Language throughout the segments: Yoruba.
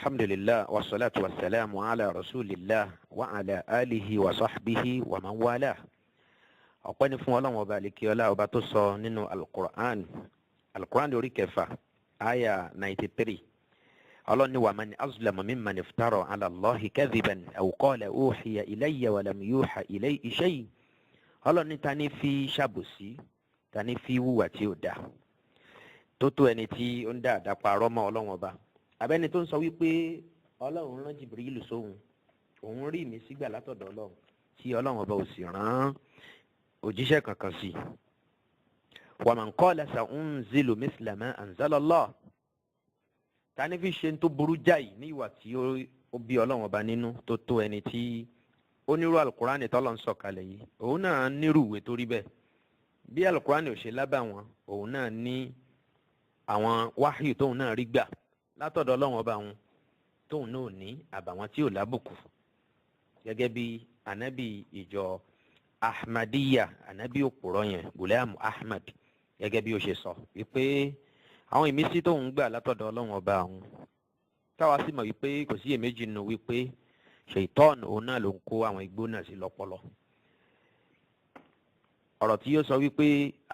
Alhamdulillah wasalaatu wasalaamu ala rasulillah wa ala alihi wa sahbihi wa man wala. Ọpẹ́ ni fún Ọlọ́run ọba àlekíọ́lá, ọba tó sọ nínú Alukur'an, Alukur'an orí 6 aya 93, Ọlọ́run ní: "Wa man azlamu mimman iftara ala Allahi kadhiban aw qala uhiya ilayya wa lam yuha ilayhi shay." Ọlọ́run ní ta ní fi ṣàbòsí, ta ní fi wùwà tí ò dáa tó tó ẹni tí ó ń dá àdáparọ́ mọ́ Ọlọ́run ọba, abẹ́ni tó ń sọ wípé Ọlọ́run rán Jibrilu sóhun, òun rí mi sígbà látọ̀dọ̀ Ọlọ́run, tí Ọlọ́run ọba ò sì rán òjíṣẹ́ kankan sí. "Wa man qala sa'unzilu misla ma anzala Allah." Ta ní fi ṣe tó burú jáì ní ìwà tí ó bí Ọlọ́run ọba nínú tó tó ẹni tí ó nírú Alukurani tọ́lọ́ ń sọ̀kalẹ̀ yìí, òun náà nírú ìwé tó rí bẹ́ẹ̀? Bí Alukurani ò ṣe lábàwọ́n, òun náà ní àwọn wáhíù tóun náà rí gbà látọ̀dọ̀ Ọlọ́run ọba òun, tóun náà ní àbàwọ́n tí ò lábùkù, gẹ́gẹ́ bí anabi ìjọ Ahmadiyya, anabi òpùrọ̀ yẹn, Gulam Ahmad, gẹ́gẹ́ bí ó ṣe sọ wípé àwọn ìmísí tóun gbà látọ̀dọ̀ Ọlọ́run ọba òun, táwa sì mọ̀ wípé kò sí iyèméjì nù wípé ṣèitọ́ọ̀nù òun náà ló ń kó àwọn igbó náà sí lọ́pọlọ. Ọ̀rọ̀ tí yóò sọ wípé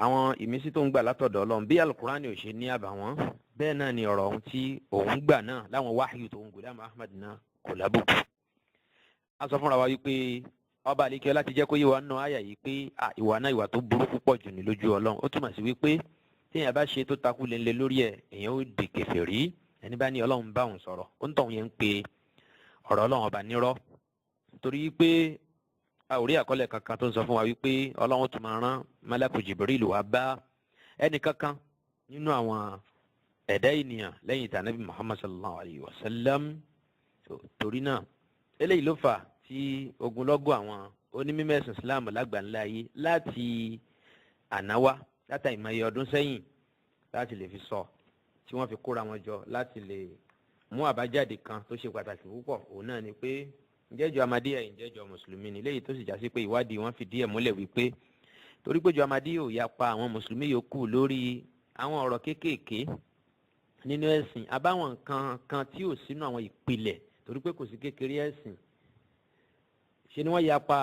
àwọn ìmísí tó ń gbà látọ̀dọ̀ Ọlọ́run, bí Alukurani ò ṣe ní àbàwọ́n, bẹ́ẹ̀ náà ni ọ̀rọ̀ ohun tí òun gbà náà láwọn wáhíù tó ń Gulam Ahmad náà kò lábùkù. A sọ fúnra wa wípé ọba àlekẹ́ láti jẹ́ kó yé wa nínú àyà yìí pé ìwà náà, ìwà tó burú púpọ̀ jù ní lójú Ọlọ́run. Ó túmọ̀ sí wípé téèyàn bá ṣe tó takú lélẹ̀ lórí ẹ̀, èèyàn ó di kèfèrí. Ẹni bá ní Ọlọ́run bá òun sọ̀rọ̀, ó ń tọ̀hún yẹn ń pe ọ̀rọ̀ Ọlọ́run ọba nírọ́, torí pé a ò rí àkọọ́lẹ̀ kankan tó ń sọ fún wa wípé Ọlọ́run tún máa rán Malaku Jibril wá bá ẹnì kankan nínú àwọn ẹ̀dá ènìyàn lẹ́yìn tí Anabi Muhammad sallallahu alayhi wa sallam. Torí náà, eléyìí ló fà tí ogunlọ́gọ̀ àwọn onímọ̀ ẹ̀sìn Islam lágbàńlá ayé láti ànáwá, láti àìmọye ọdún sẹ́yìn, láti lè fi sọ tí wọ́n fi kóra wọn jọ láti lè mú àbájáde kan tó ṣe pàtàkì púpọ̀. Òun náà ni pé, ǹjẹ́ ìjọ Amadíyà, ǹjẹ́ ìjọ mùsùlùmí ni? Léyìí tó sì já sí pé ìwádìí wọn fìdí ẹ̀ múlẹ̀ wípé torí pé ìjọ Amadíyà ò yapa àwọn mùsùlùmí yòókù lórí àwọn ọ̀rọ̀ kéékèèké nínú ẹ̀sìn, àbáwọn nǹkan kan tí ò sínú àwọn ìpìlẹ̀, torí pé kò sí kékeré ẹ̀sìn ṣe ni wọ́n yapa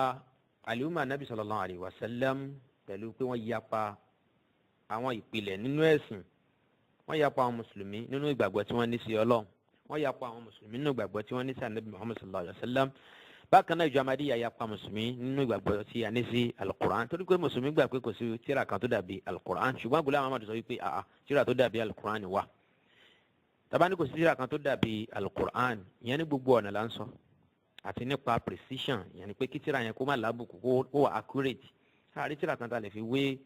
àlùmọ́ Anabi sallallahu alayhi wa sallam pẹ̀lú pé wọ́n yapa àwọn ìpìlẹ̀ nínú ẹ̀sìn, wọ́n yapa àwọn mùsùlùmí nínú ìgbàgbọ́ tí wọ́n ní sí Ọlọ́run, wọ́n yapa àwọn mùsùlùmí nínú ìgbàgbọ́ tí wọ́n ní sí Anabi Muhammad sallallahu alayhi wa sallam. Bákan náà, ìjọ Amadíyà yapa mùsùlùmí nínú ìgbàgbọ́ tí a ní sí Alukur'an, torí pé mùsùlùmí gbà pé kò sí tírà kan tó dàbí Alukur'an, ṣùgbọ́n Gulam Ahmad sọ wípé àà, tírà tó dàbí Alukur'an wà. Tabani kò sí tírà kan tó dàbí Alukur'an, ìyẹn ní gbogbo ọ̀nà là ń sọ, àti nípa precision, ìyẹn ni pé kí tírà yẹn kó má lábùkù, kó wà accurate. Àrí tírà kan tá a lè fi wé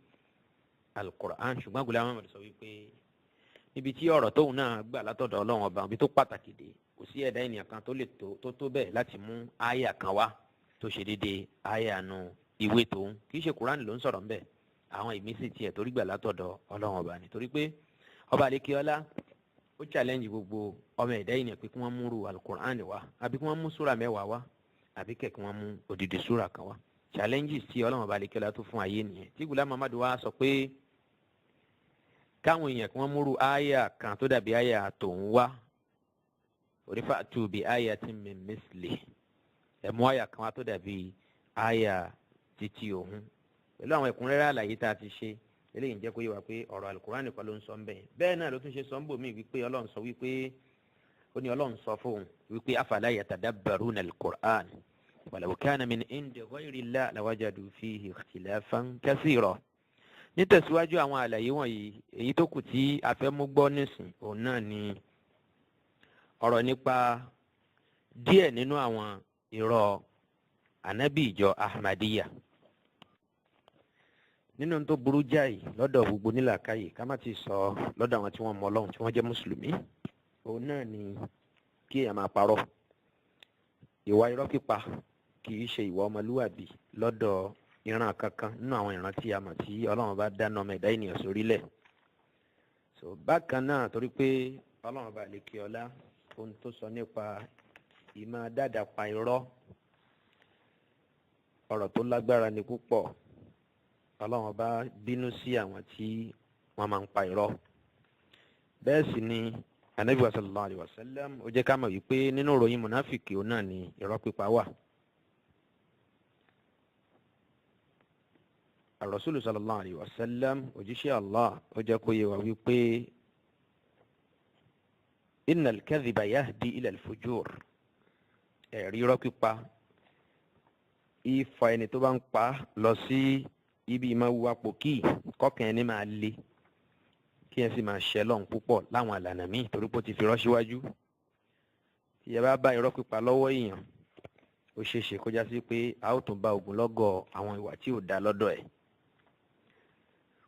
Alukur'an, ṣùgbọ́n Gulam Ahmad sọ wípé níbi tí ọ̀rọ̀ tóun náà gbà látọ̀dọ̀ Ọlọ́run ọba, ibi tó pàtàkì dé, kò sí ẹ̀dá ènìyàn kan tó lè tó bẹ́ẹ̀ láti mú àyà kan wá tó ṣe déédéé àyà nu ìwé tòun. Kì í ṣe Kúránì ló ń sọ̀rọ̀ ńbẹ̀, àwọn ìmísí tiẹ̀ torí gbà látọ̀dọ̀ Ọlọ́run ọba ni, torí pé ọba àlekíọ́lá ó challenge gbogbo ọmọ ẹ̀dá ènìyàn pé kí wọ́n múru Alukur'an wá, àbí kí wọ́n mú súra 10 wá, àbí kẹ̀ kí wọ́n mú odidi súra kan wá. Challenges tí Ọlọ́run ọba àlekíọ́lá tó fún ayé nìyẹn, tí Gulam Ahmad wá sọ pé káwọn èèyàn kí wọ́n múru àyà kan tó dàbí àyà tòun wá. Onífàtú bi ayatin min misli, ẹ mú àyà kan wá tó dàbí àyà títí òun. Pẹ̀lú àwọn ẹ̀kúnrẹ́rẹ́ àlàyé tá a ti ṣe, eléyìí ń jẹ́ kó yé wa pé ọ̀rọ̀ Alukur'an nìkan ló ń sọ ń bẹ̀ yẹn. Bẹ́ẹ̀ náà ló tún ṣe sọ ń bò mí wípé Ọlọ́run sọ wípé, ó ní Ọlọ́run sọ fóun wípé: "Afala yatadabbaruna al-Qur'an walau kana min indi ghayri Allah lawajadu fihi ikhtilafan kathira." Nítẹ̀síwájú àwọn àlàyé wọ̀nyí, èyí tó kù tí a fẹ́ mú gbọ́ nísìn, òun náà ni ọ̀rọ̀ nípa díẹ̀ nínú àwọn irọ́ ànábì ìjọ Ahmadiyya. Nínú tó burú jáì lọ́dọ̀ gbogbo nílàkàyè, ká má ti sọ lọ́dọ̀ àwọn tí wọ́n mọ Ọlọ́run, tí wọ́n jẹ́ mùsùlùmí, òun náà ni kí èèyàn máa parọ́. Ìwà irọ́ pípa kì í ṣe ìwà ọmọlúwàbí lọ́dọ̀ ìran kankan nínú àwọn ìran tí a mọ̀ tí Ọlọ́run bá dáná ọmọ ẹ̀dá ènìyàn sórílẹ̀. So bákan náà, torí pé Ọlọ́run bá lè kí ọlá, ohun tó sọ nípa ìmọ̀ dáadáa pa irọ́, ọ̀rọ̀ tó lágbára ni púpọ̀. Ọlọ́run bá bínú sí àwọn tí wọ́n máa ń pa irọ́. Bẹ́ẹ̀ sì ni Anabi wa sallallahu alayhi wa sallam ó jẹ́ ká mọ̀ wípé nínú ìròyìn mùnáfìkì òun náà ni irọ́ pípa wà. Ar-Rasulu sallallahu alayhi wa sallam òjíṣẹ́ Allah ó jẹ́ kó yé wa wípé innal kadhiba yahdi ila al-fujur, ẹ̀rí irọ́ pípa ìfà ẹni tó bá ń pa lọ sí ibi ìmọ̀ wíwá pòkì kọ́kàn ẹni máa le kí ẹ sì máa ṣẹ lọ́hùn púpọ̀ láwọn àlànà míì torí pé ó ti fi irọ́ síwájú. Tí ẹ bá bá irọ́ pípa lọ́wọ́ èèyàn, ó ṣeé ṣe kó já sí pé a ó tún bá ogunlọ́gọ̀ àwọn ìwà tí ò dá lọ́dọ̀ ẹ̀.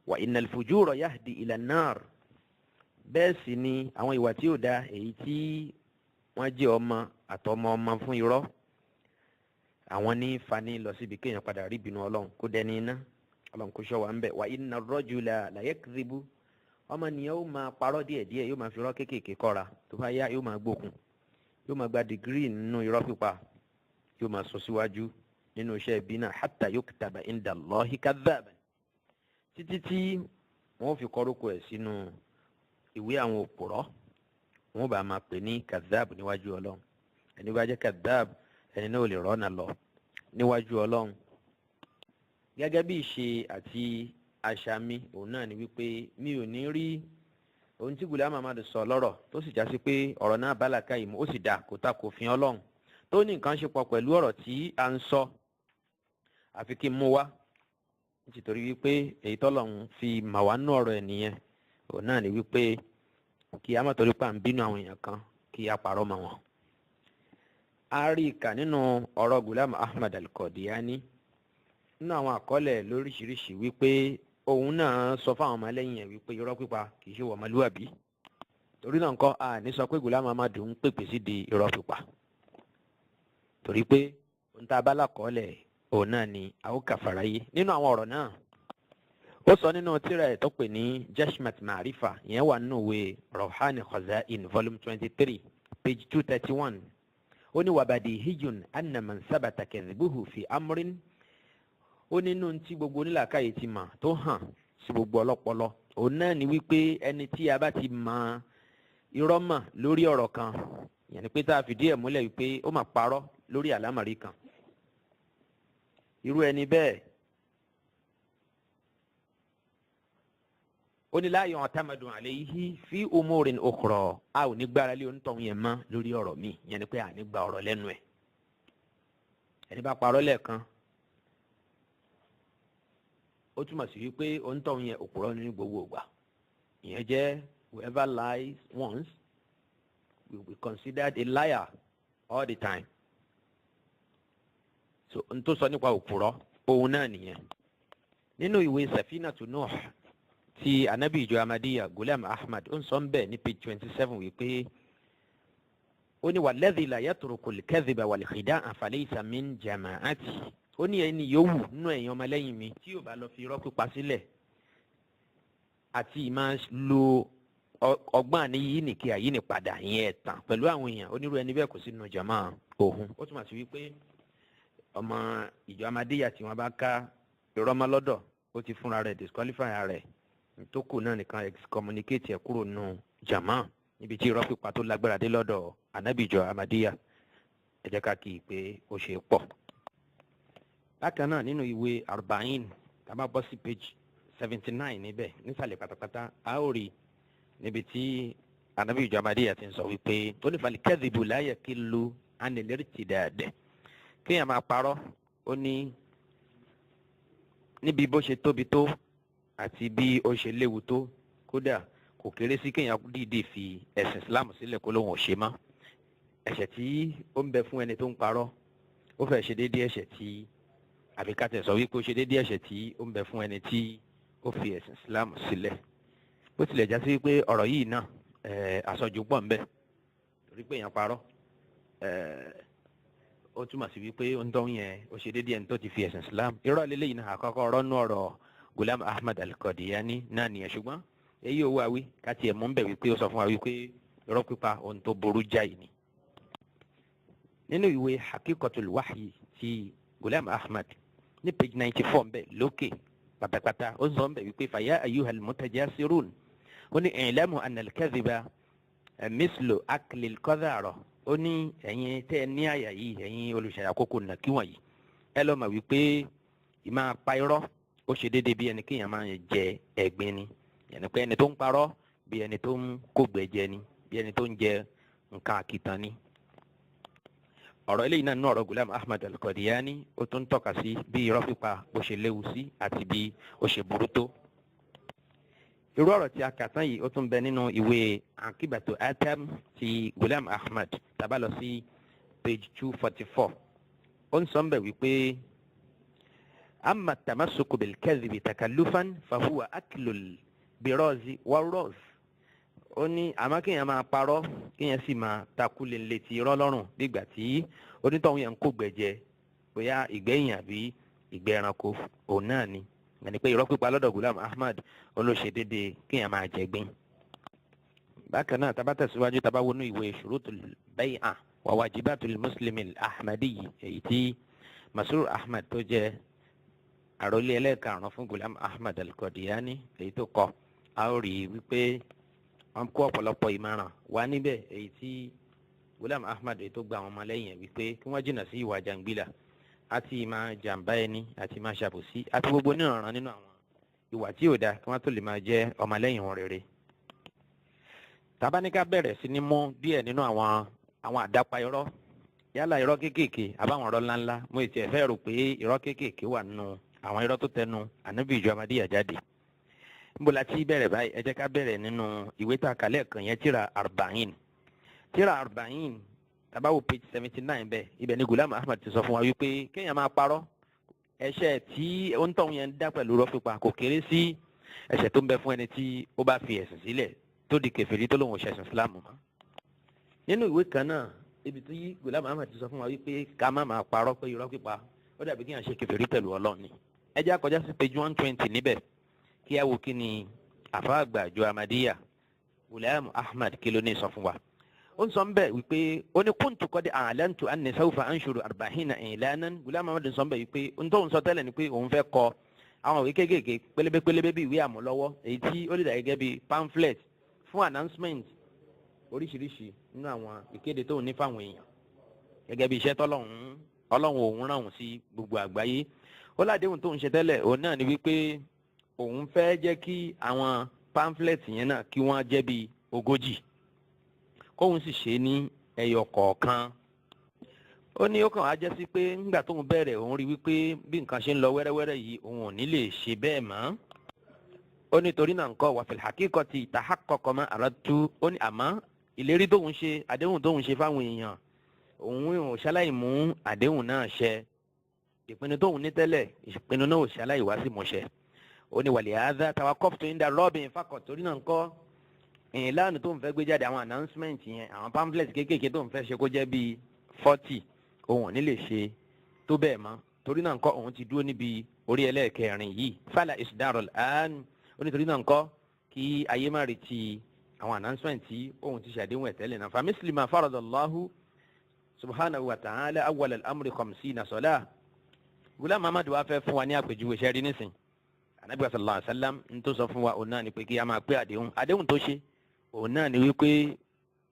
Wa innal fujura yahdi ila an-nar, bẹ́ẹ̀ sì ni àwọn ìwà tí ò dá èyí tí wọ́n jẹ́ ọmọ àtọmọ ọmọ fún irọ́, àwọn ní fani lọ síbi kéèyàn padà rí ìbínú Ọlọ́run kó dẹni iná. Ọlọ́run kó ṣọ́ wa ń bẹ̀. Wa inna ar-rajula la yakdhibu, ọmọnìyàn ó máa parọ́ díẹ̀díẹ̀, yóò máa fi irọ́ kéékèèké kọ́ra, tó bá yá yóò máa gbókun, yóò máa gba dìgírì nínú irọ́ pípa, yóò máa sọ síwájú nínú iṣẹ́ ibi náà, hatta yuktaba inda Allahi kadhaban, títí tí wọ́n fi kọ́rúkọ ẹ̀ sínú ìwé àwọn òpùrọ́, wọ́n bá máa pè ní kadhab níwájú Ọlọ́run. Ẹni bá jẹ́ kadhab, ẹni náà ò lè rọ́nà lọ níwájú Ọlọ́run. Gẹ́gẹ́ bí ìṣe àti àṣà mi, òun náà ni wípé mi ò ní rí ohun tí Ghulam Ahmad sọ lọ́rọ̀ tó sì já sí pé ọ̀rọ̀ náà bá làákàyè mu, ó sì dà kó ta kò fi Ọlọ́run tó ní nǹkan ṣe pọ̀ pẹ̀lú ọ̀rọ̀ tí a ń sọ, àfi kí n mú wá nítorí wípé èyí tọ́lọ́run fi mà wá nú ọ̀rọ̀ ẹ̀ nìyẹn. Òun náà ni wípé kí a má torí pa ń bínú àwọn èèyàn kan kí a parọ́ mọ́ wọn. A rí ìkà nínú ọ̀rọ̀ Ghulam Ahmad Al-Qadiani nínú àwọn àkọọ́lẹ̀ lóríṣiríṣi wípé òun náà sọ fáwọn ọmọlẹ́yìn ẹ̀ wípé irọ́ pípa kì í ṣe wọ̀mọlúwàbí. Torí náà ńkọ́, a ní sọ pé Ghulam Ahmad ń pèpè sí di irọ́ pípa, torí pé ohun tá a bá lákọọ́lẹ̀ òun náà ni a ó kà fàráyé. Nínú àwọn ọ̀rọ̀ náà, ó sọ nínú tírà ẹ̀ tó pè ní Jashmat Ma'rifa, ìyẹn wà nínú ìwé Rawhani Khaza'in volume 23 page 231. Ó ní wabadihiyun anna man sabata kadhibuhu fi amrin, ó nínú tí gbogbo onílàákàyè ti mà tó hàn sí gbogbo ọlọ́pọlọ, òun náà ni wípé ẹni tí a bá ti mọ irọ́ mọ̀ lórí ọ̀rọ̀ kan, ìyẹn ni pé tá a fìdí ẹ̀ múlẹ̀ wípé ó mà parọ́ lórí àlámọ̀rí kan, irú ẹni bẹ́ẹ̀ ó ní la yu'tamadu alayhi fi umurin ukhra, a ò ní gbára lé onítọ̀hún yẹn mọ́ lórí ọ̀rọ̀ mi, ìyẹn ni pé à ní gba ọ̀rọ̀ lẹ́nu ẹ̀. Ẹni bá parọ́ lẹ́ẹ̀kan, ó túmọ̀ sí wípé onítọ̀hún yẹn òpùrọ́ ní gbogbo ìgbà. Ìyẹn jẹ́ whoever lies once will be considered a liar all the time. So n tó sọ nípa òpùrọ́ òun náà nìyẹn. Nínú ìwé Safinatu Nuh ti anabi ìjọ Ahmadiyya Ghulam Ahmad, ó ń sọ ń bẹ̀ ní page 27 wípé ó ní walladhi la yatruku al-kadhiba wal-khida'a falaysa min jama'ati. Ó ní ẹni yòówù nínú ẹ̀yin ọmọlẹ́yìn mi tí yóò bá lọ fi irọ́ pípa sílẹ̀ àti ìmáa lo ọgbọ́n àní yìí ní kí àyí ní padà ìyẹn ẹ̀tàn pẹ̀lú àwọn èèyàn, onírú ẹni bẹ́ẹ̀ kò sínú jàmá òun. Ó túmọ̀ sí wípé ọmọ ìjọ Ahmadiyya tí wọ́n bá ká irọ́ mọ́ lọ́dọ̀, ó ti fúnra rẹ̀ disqualify rẹ̀, tó kù náà nìkan excommunicate ẹ̀ kúrò nù jàmá níbi tí irọ́ pípa tó lágbára dé lọ́dọ̀ ànábì ìjọ Ahmadiyya. Ẹ jẹ́ ká kí i pé ó ṣe é pọ̀. Bákan náà nínú ìwé Arba'in, tá a bá bọ́ sí page 79 níbẹ̀ nísàlẹ̀ pátápátá, a ó rí níbi tí ànábì ìjọ Ahmadiyya ti ń sọ wípé ó ní fal-kadhibu la yakillu anil irtidad, kéèyàn máa parọ́, ó ní níbi bó ṣe tóbi tó àti bí ó ṣe léwu tó, kódà kò kéré sí kéèyàn dìídì fi ẹ̀sìn Islam sílẹ̀ kó lóun ò ṣe mọ́. Ẹ̀ṣẹ̀ tí ó ń bẹ fún ẹni tó ń parọ́, ó fẹ́ ṣe déédéé ẹ̀ṣẹ̀ tí, àbí ká tẹ̀ sọ wípé ó ṣe déédéé ẹ̀ṣẹ̀ tí ó ń bẹ fún ẹni tí ó fi ẹ̀sìn Islam sílẹ̀. Bó tilẹ̀ já sí wípé ọ̀rọ̀ yìí náà àsọjù pọ̀ ńbẹ, torí pé èèyàn parọ́, ó túmọ̀ sí wípé ó ń tọ́ yẹn ó ṣe déédéé ẹni tó ti fi ẹ̀sìn Islam. Irọ́ lélẹ́yìn náà àkọ́kọ́ ọ̀rọ̀ nú ọ̀rọ̀ Ghulam Ahmad Al-Qadiani náà nìyẹn, ṣùgbọ́n èyí ò wá wí ká tiẹ̀ mú bẹ̀ wípé ó sọ fún wa wípé irọ́ pípa ohun tó burú jáì ni. Nínú ìwé Haqiqatul Wahyi ti Ghulam Ahmad ní page 94 ńbẹ lókè pátápátá, ó sọ ńbẹ wípé fàyà ayyuhal mutajasirun, ó ní i'lamu anna al-kadhiba Mislu aklil kọ́dàrọ̀, ó ní ẹ̀yin tẹ́ ẹ ní àyà yìí, ẹ̀yin olùṣàyàkókò nàkí wọ̀nyí, ẹ lọ́ mọ̀ wípé ìmáa pa irọ́ ó ṣe déédéé bí ẹni kéèyàn máa jẹ ẹ̀gbin ni. Yẹnni pé ẹni tó ń parọ́ bí ẹni tó ń kógbẹ jẹ ni, bí ẹni tó ń jẹ nǹkan àkìtàn ni. Ọ̀rọ̀ eléyìí náà nínú ọ̀rọ̀ Gulam Ahmad Al-Qadiani, ó tún tọ́ka sí bí irọ́ pípa bó ṣe léwu sí àti bí ó ṣe burú tó. Irú ọ̀rọ̀ tí a kà tán yìí, ó tún bẹ nínú ìwé Akibatu Atam ti Gulam Ahmad. Tá bá lọ sí page 244, ó ń sọ ń bẹ̀ wípé amma tamasuku bilkazibi takallufan fahuwa aklul birazi warroz. Ó ní àmọ́ kéèyàn máa parọ́, kéèyàn sì máa takú létí irọ́ lọ́rùn nígbà tí onítọ̀hún yẹn ń kó gbẹ̀jẹ, bóyá ìgbẹ́yìn àbí ìgbẹ́ ẹranko, òun náà ni. Ẹni pé irọ́ pípa lọ́dọ̀ Gulam Ahmad, ó ló ṣe déédéé kéèyàn máa jẹ̀gbin. Bákan náà, tá bá tẹ̀síwájú, tá bá wọnú ìwé Shurutul Bay'a wa Wajibatul Muslimi Ahmadi, èyí tí Masrur Ahmad tó jẹ́ àròlé ẹlẹ́ẹ̀karùn-ún fún Gulam Ahmad Al-Qadiani èyí tó kọ, a ó rí i wípé wọ́n kó ọ̀pọ̀lọpọ̀ ìmọ̀ràn wá níbẹ̀, èyí tí Gulam Ahmad èyí tó gba àwọn ọmọlẹ́yìn ẹ̀ wípé kí wọ́n jìnnà sí ìwà jàǹgbìlà àti ìmáa jàǹbá ẹni àti ìmáa ṣàbòsí àti gbogbo onírànràn nínú àwọn ìwà tí ò dáa, kí wọ́n tó lè máa jẹ́ ọmọlẹ́yìn wọn rere. Tá bá ní ká bẹ̀rẹ̀ sí ní mú díẹ̀ nínú àwọn àdápa irọ́, yálà irọ́ kéékèèké àbáwọn irọ́ ńláńlá, mo ì tiẹ̀ fẹ́ rò pé irọ́ kéékèèké wà nínú àwọn irọ́ tó tẹnu ànábì ìjọ Ahmadiyya jáde. Níbo la ti bẹ̀rẹ̀ báyìí? Ẹ jẹ́ ká bẹ̀rẹ̀ nínú ìwé tá a kà lẹ́ẹ̀kan yẹn, tíra Arba'in. Tíra Arba'in, tá bá wo page 79 bẹ́ẹ̀, ibẹ̀ ni Gulam Ahmad ti sọ fún wa wípé kéèyàn máa parọ́, ẹ̀ṣẹ̀ tí òǹtọ̀hún yẹn ń dá pẹ̀lú irọ́ pípa kò kéré sí ẹ̀ṣẹ̀ tó ń bẹ fún ẹni tí ó bá fi ẹ̀sìn sílẹ̀, tó di kèfèrí, tó lóun ò ṣẹ̀sìn Islam mọ́. Nínú ìwé kan náà, ibi tí Gulam Ahmad ti sọ fún wa wípé ká má máa parọ́, pé irọ́ pípa ó dàbí kéèyàn ṣe kèfèrí pẹ̀lú Ọlọ́run ni, ẹ jẹ́ á kọjá sí page 120 níbẹ̀, kí á wo kí ni àfáà àgbà ìjọ Ahmadiyya Gulam Ahmad kí ló ní sọ fún wa. Ó ń sọ ń bẹ̀ wípé ó ní kuntu qad a'lantu anni sawfa anshuru arba'ina i'lanan. Gulam Ahmad sọ ń bẹ̀ wípé ohun tó ń sọ tẹ́lẹ̀ ni pé òun fẹ́ kọ àwọn ìwé kéékèèké pélébé pélébé bíi ìwé àmúlọ́wọ́, èyí tí ó lè dà gẹ́gẹ́ bíi pamphlet fún announcement oríṣiríṣi nínú àwọn ìkéde tóun ní fáwọn èèyàn, gẹ́gẹ́ bí iṣẹ́ tọ́lọ́run Ọlọ́run òun ràn òun sí gbogbo àgbáyé. Ó ládéhùn tóun ṣe tẹ́lẹ̀, òun náà ni wípé òun fẹ́ jẹ́ kí àwọn pamphlet yẹn náà kí wọ́n jẹ́ bíi 40, kóun sì ṣe ní ẹyọ kọ̀ọ̀kan. Ó ní ó kàn á jẹ́ sí pé nígbà tóun bẹ̀rẹ̀, òun rí wípé bí nǹkan ṣe ń lọ wẹ́rẹ́wẹ́rẹ́ yìí, òun ò ní lè ṣe bẹ́ẹ̀ mọ́. Ó ní torí náà nǹkan wa fil haqiqati tahaqqaqa ma aradtu. Ó ní àmọ́ ìlérí tóun ṣe, àdéhùn tóun ṣe fáwọn èèyàn, òun ò ṣaláì mú àdéhùn náà ṣẹ. Ìpinnu tóun ní tẹ́lẹ̀, ìpinnu náà ò ṣaláì wá sí ìmúṣẹ. Ó ní walihadha tawaqqaftu inda rabi'in faqat. Torí náà ńkọ́, ìlànà tó ń fẹ́ gbé jáde, àwọn announcement yẹn, àwọn pamphlet kéékèèké tó ń fẹ́ ṣe kó jẹ́ bíi 40, òun ò ní lè ṣe tó bẹ́ẹ̀ mọ́. Torí náà ńkọ́, òun ti dúró níbi orí ẹlẹ́ẹ̀kẹrin yìí. Fala isdarul an. Ó ní torí náà ńkọ́, kí ayé má retí àwọn announcement tí òun ti ṣàdéhùn ẹ̀ tẹ́lẹ̀ náà. Famisli ma faradallahu subhanahu wa ta'ala awwal al-amri khamsina salah. Gulam Ahmad wa fẹ́ fún wa ní àpèjúwe. Ṣẹ́ rí nísìn, Anabi sallallahu alayhi wa sallam ń tó sọ fún wa, òun náà ni pé kí a máa pé àdéhùn. Àdéhùn tó ṣe, òun náà ni wípé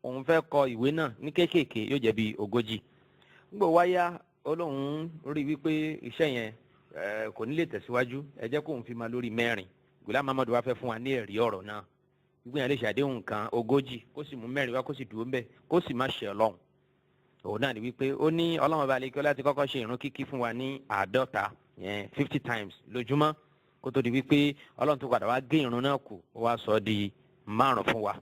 òun fẹ́ kọ ìwé náà ní kéékèèké, yóò jẹ́ bí 40. Nígbà wáyá, olóhùn rí wípé iṣẹ́ yẹn kò ní lè tẹ̀síwájú, ẹ jẹ́ kóun fi máa lórí mẹ́rin. Gulam Ahmad wa fẹ́ fún wa ní ẹ̀rí ọ̀rọ̀ náà wípé yẹn lè ṣàdéhùn kan 40, kó sì mú mẹ́rin wá, kó sì dúró ńbẹ̀, kó sì má ṣe Ọlọ́run. Òun náà ni wípé ó ní Ọlọ́run ọba àlekí láti kọ́kọ́ ṣe ìrun kíkí fún wa ní 50 yẹn, 50 times lójúmọ́, kó tó di wípé Ọlọ́run tó padà wá gé ìrun náà kù, ó wá sọ di márùn fún wa.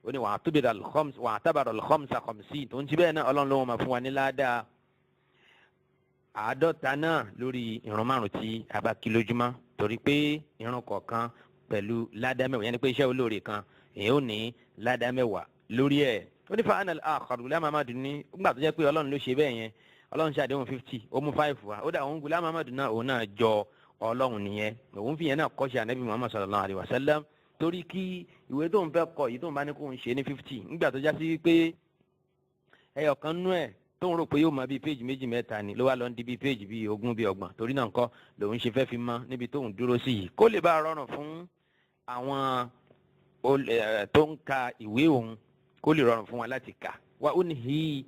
Ó ní wàá tóbi wàá tábàrọ̀ al-khamsa khamsin. Tó ń ti bẹ́ẹ̀ náà, Ọlọ́run ló wọn máa fún wa ní ládàá 50 náà lórí ìrun márùn tí a bá kí lójúmọ́, torí pé ìrun kọ̀ọ̀kan pẹ̀lú ládàá 10, yẹn ni pé iṣẹ́ olóore kan, èèyàn ò ní ládàá 10 lórí ẹ̀. Ó ní fa anal akhar. Gulam Ahmad ní nígbà tó jẹ́ pé Ọlọ́run ló ṣe bẹ́ẹ̀ yẹn, Ọlọ́run ṣàdéhùn 50, ó mú 5 wá, ó dà òun Gulam Ahmad náà, òun náà jọ Ọlọ́run nìyẹn. Òun fi yẹn náà kọ́ṣe Ànábì Muhammad sallallahu alayhi wa sallam, torí kí ìwé tó ń fẹ́ kọ yìí, tó ń bá ní kó ń ṣe ní 50, nígbà tó já sí pé ẹyọ kan nú ẹ̀ tó ń rò pé yóò máa bíi péjì méjì mẹ́ta ni, ló wá lọ ń di bíi péjì bíi 20, bíi 30. Torí náà ńkọ́, lòun ṣe fẹ́ fi mọ́ níbi tóun dúró sí yìí, kó lè bá rọrùn fún àwọn tó ń ka ìwé òun. kó lè rọrùn fún wa láti kà. Wa unhi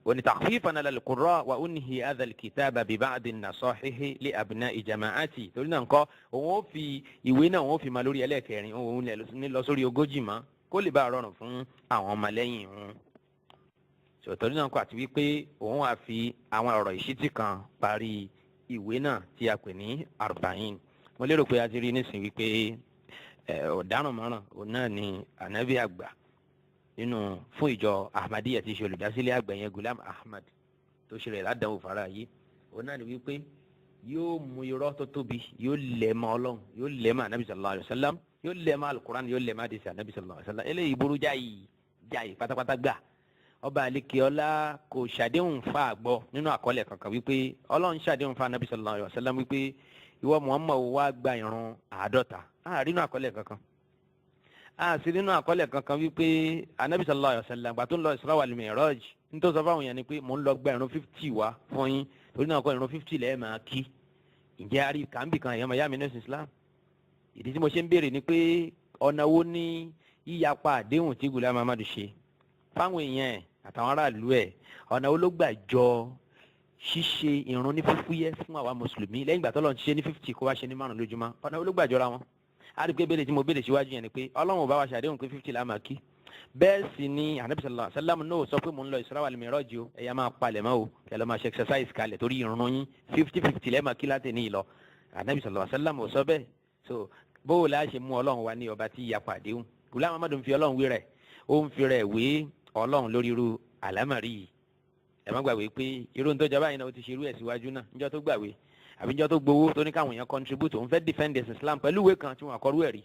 wani takhfifan ala al-qurra wa unhi hadha al-kitaba bi ba'd an-nasahihi li abna'i jama'ati. Torí náà ńkọ́, òun ó fi ìwé náà, òun ó fi máa lórí ẹlẹ́ẹ̀kẹrin, òun ní lọ sórí 40 mọ́, kó lè bá rọrùn fún àwọn ọmọlẹ́yìn òun. Torí náà kọ́, àti wípé òun wá fi àwọn ọ̀rọ̀ ìṣítí kan parí ìwé náà tí a pè ní Arba'in. Mo lérò pé a ti rí nísìnyí wípé ọ̀daràn márùn òun náà ni ànábì àgbà nínú fún ìjọ Ahmadiyya tí í ṣe olùdásílẹ̀ àgbà yẹn, Gulam Ahmad, tó ṣe rẹ̀ ládàáwò fara yìí. Òun náà ni wípé yóò mú irọ́ tó tóbi, yóò lẹ̀ mọ́ Ọlọ́run, yóò lẹ̀ mọ́ anabi sallallahu alayhi wa sallam, yóò lẹ̀ mọ́ alukuran, yóò lẹ̀ mọ́ hadisi anabi sallallahu alayhi wa sallam. Eléyìí burú jáì jáì pátápátá gbà. Ọba àlekèọlá kò ṣàdéhùn fa àgbọ̀ nínú àkọọ́lẹ̀ kankan wípé Ọlọ́run ṣàdéhùn fa anabi sallallahu alayhi wa sallam wípé ìwọ Muhammad wá gba ìrun 50. Àárínú àkọọ́lẹ̀ kankan, a sì nínú àkọọ́lẹ̀ kankan wípé anabi sallallahu alayhi wa sallam gbà tó ń lọ Isra wal Mi'raj, nítorí sọ fáwọn èèyàn ni pé mò ń lọ gba ìrun 50 wá fún yín, torí náà kọ́ ìrun 50 lẹ́ẹ̀ máa kí. Ǹjẹ́ a rí kàńbì kan? Èèyàn máa yá mi nínú Islam, ìdí tí mo ṣe ń béèrè ni pé ọ̀nà wo ní yíyapa àdéhùn tí Gulam Ahmad ṣe fáwọn èèyàn ẹ̀ àtàwọn aráàlú ẹ̀, ọ̀nà wo ló gbà jọ ṣíṣe ìrun ní fúfúyẹ́ fún àwa mùsùlùmí lẹ́yìn ìgbà tọ́lọ́run ti ṣe ní 50, kó wá ṣe ní 5 lójúmọ́? Ọ̀nà wo ló gbà jọra wọn? A rí pé béèrè tí mo béèrè síwájú yẹn ni pé Ọlọ́run ò bá wa ṣàdéhùn pé 50 la máa kí. Bẹ́ẹ̀ sì ni anabi sallallahu alaihi wasallam náà sọ pé mò ń lọ Isra wal Miraj o, ẹ̀yà máa palẹ̀ mọ́ o, kẹ́ lọ́ máa ṣe exercise kalẹ̀ torí ìrun yín 50 50 lẹ́ẹ̀ máa kí láti ní ìlọ. Anabi sallallahu alaihi wasallam ò sọ bẹ́ẹ̀. So bó o la ṣe mú Ọlọ́run wa ní ọba tí ìyapa àdéhùn? Gulam Ahmad ń fi Ọlọ́run wé rẹ̀, ó ń fi rẹ̀ wé Ọlọ́run lórí irú àlámàrí yìí. Ẹ má gbàgbé pé irú tó jọba yìí náà, ó ti ṣe irú ẹ̀ síwájú náà, níjọ́ tó gbàgbé àbí níjọ́ tó gbowó tó ní káwọn èèyàn contribute, òun fẹ́ defend Islam pẹ̀lú ìwé kan tí wọ́n àkọ́rú ẹ̀ rí.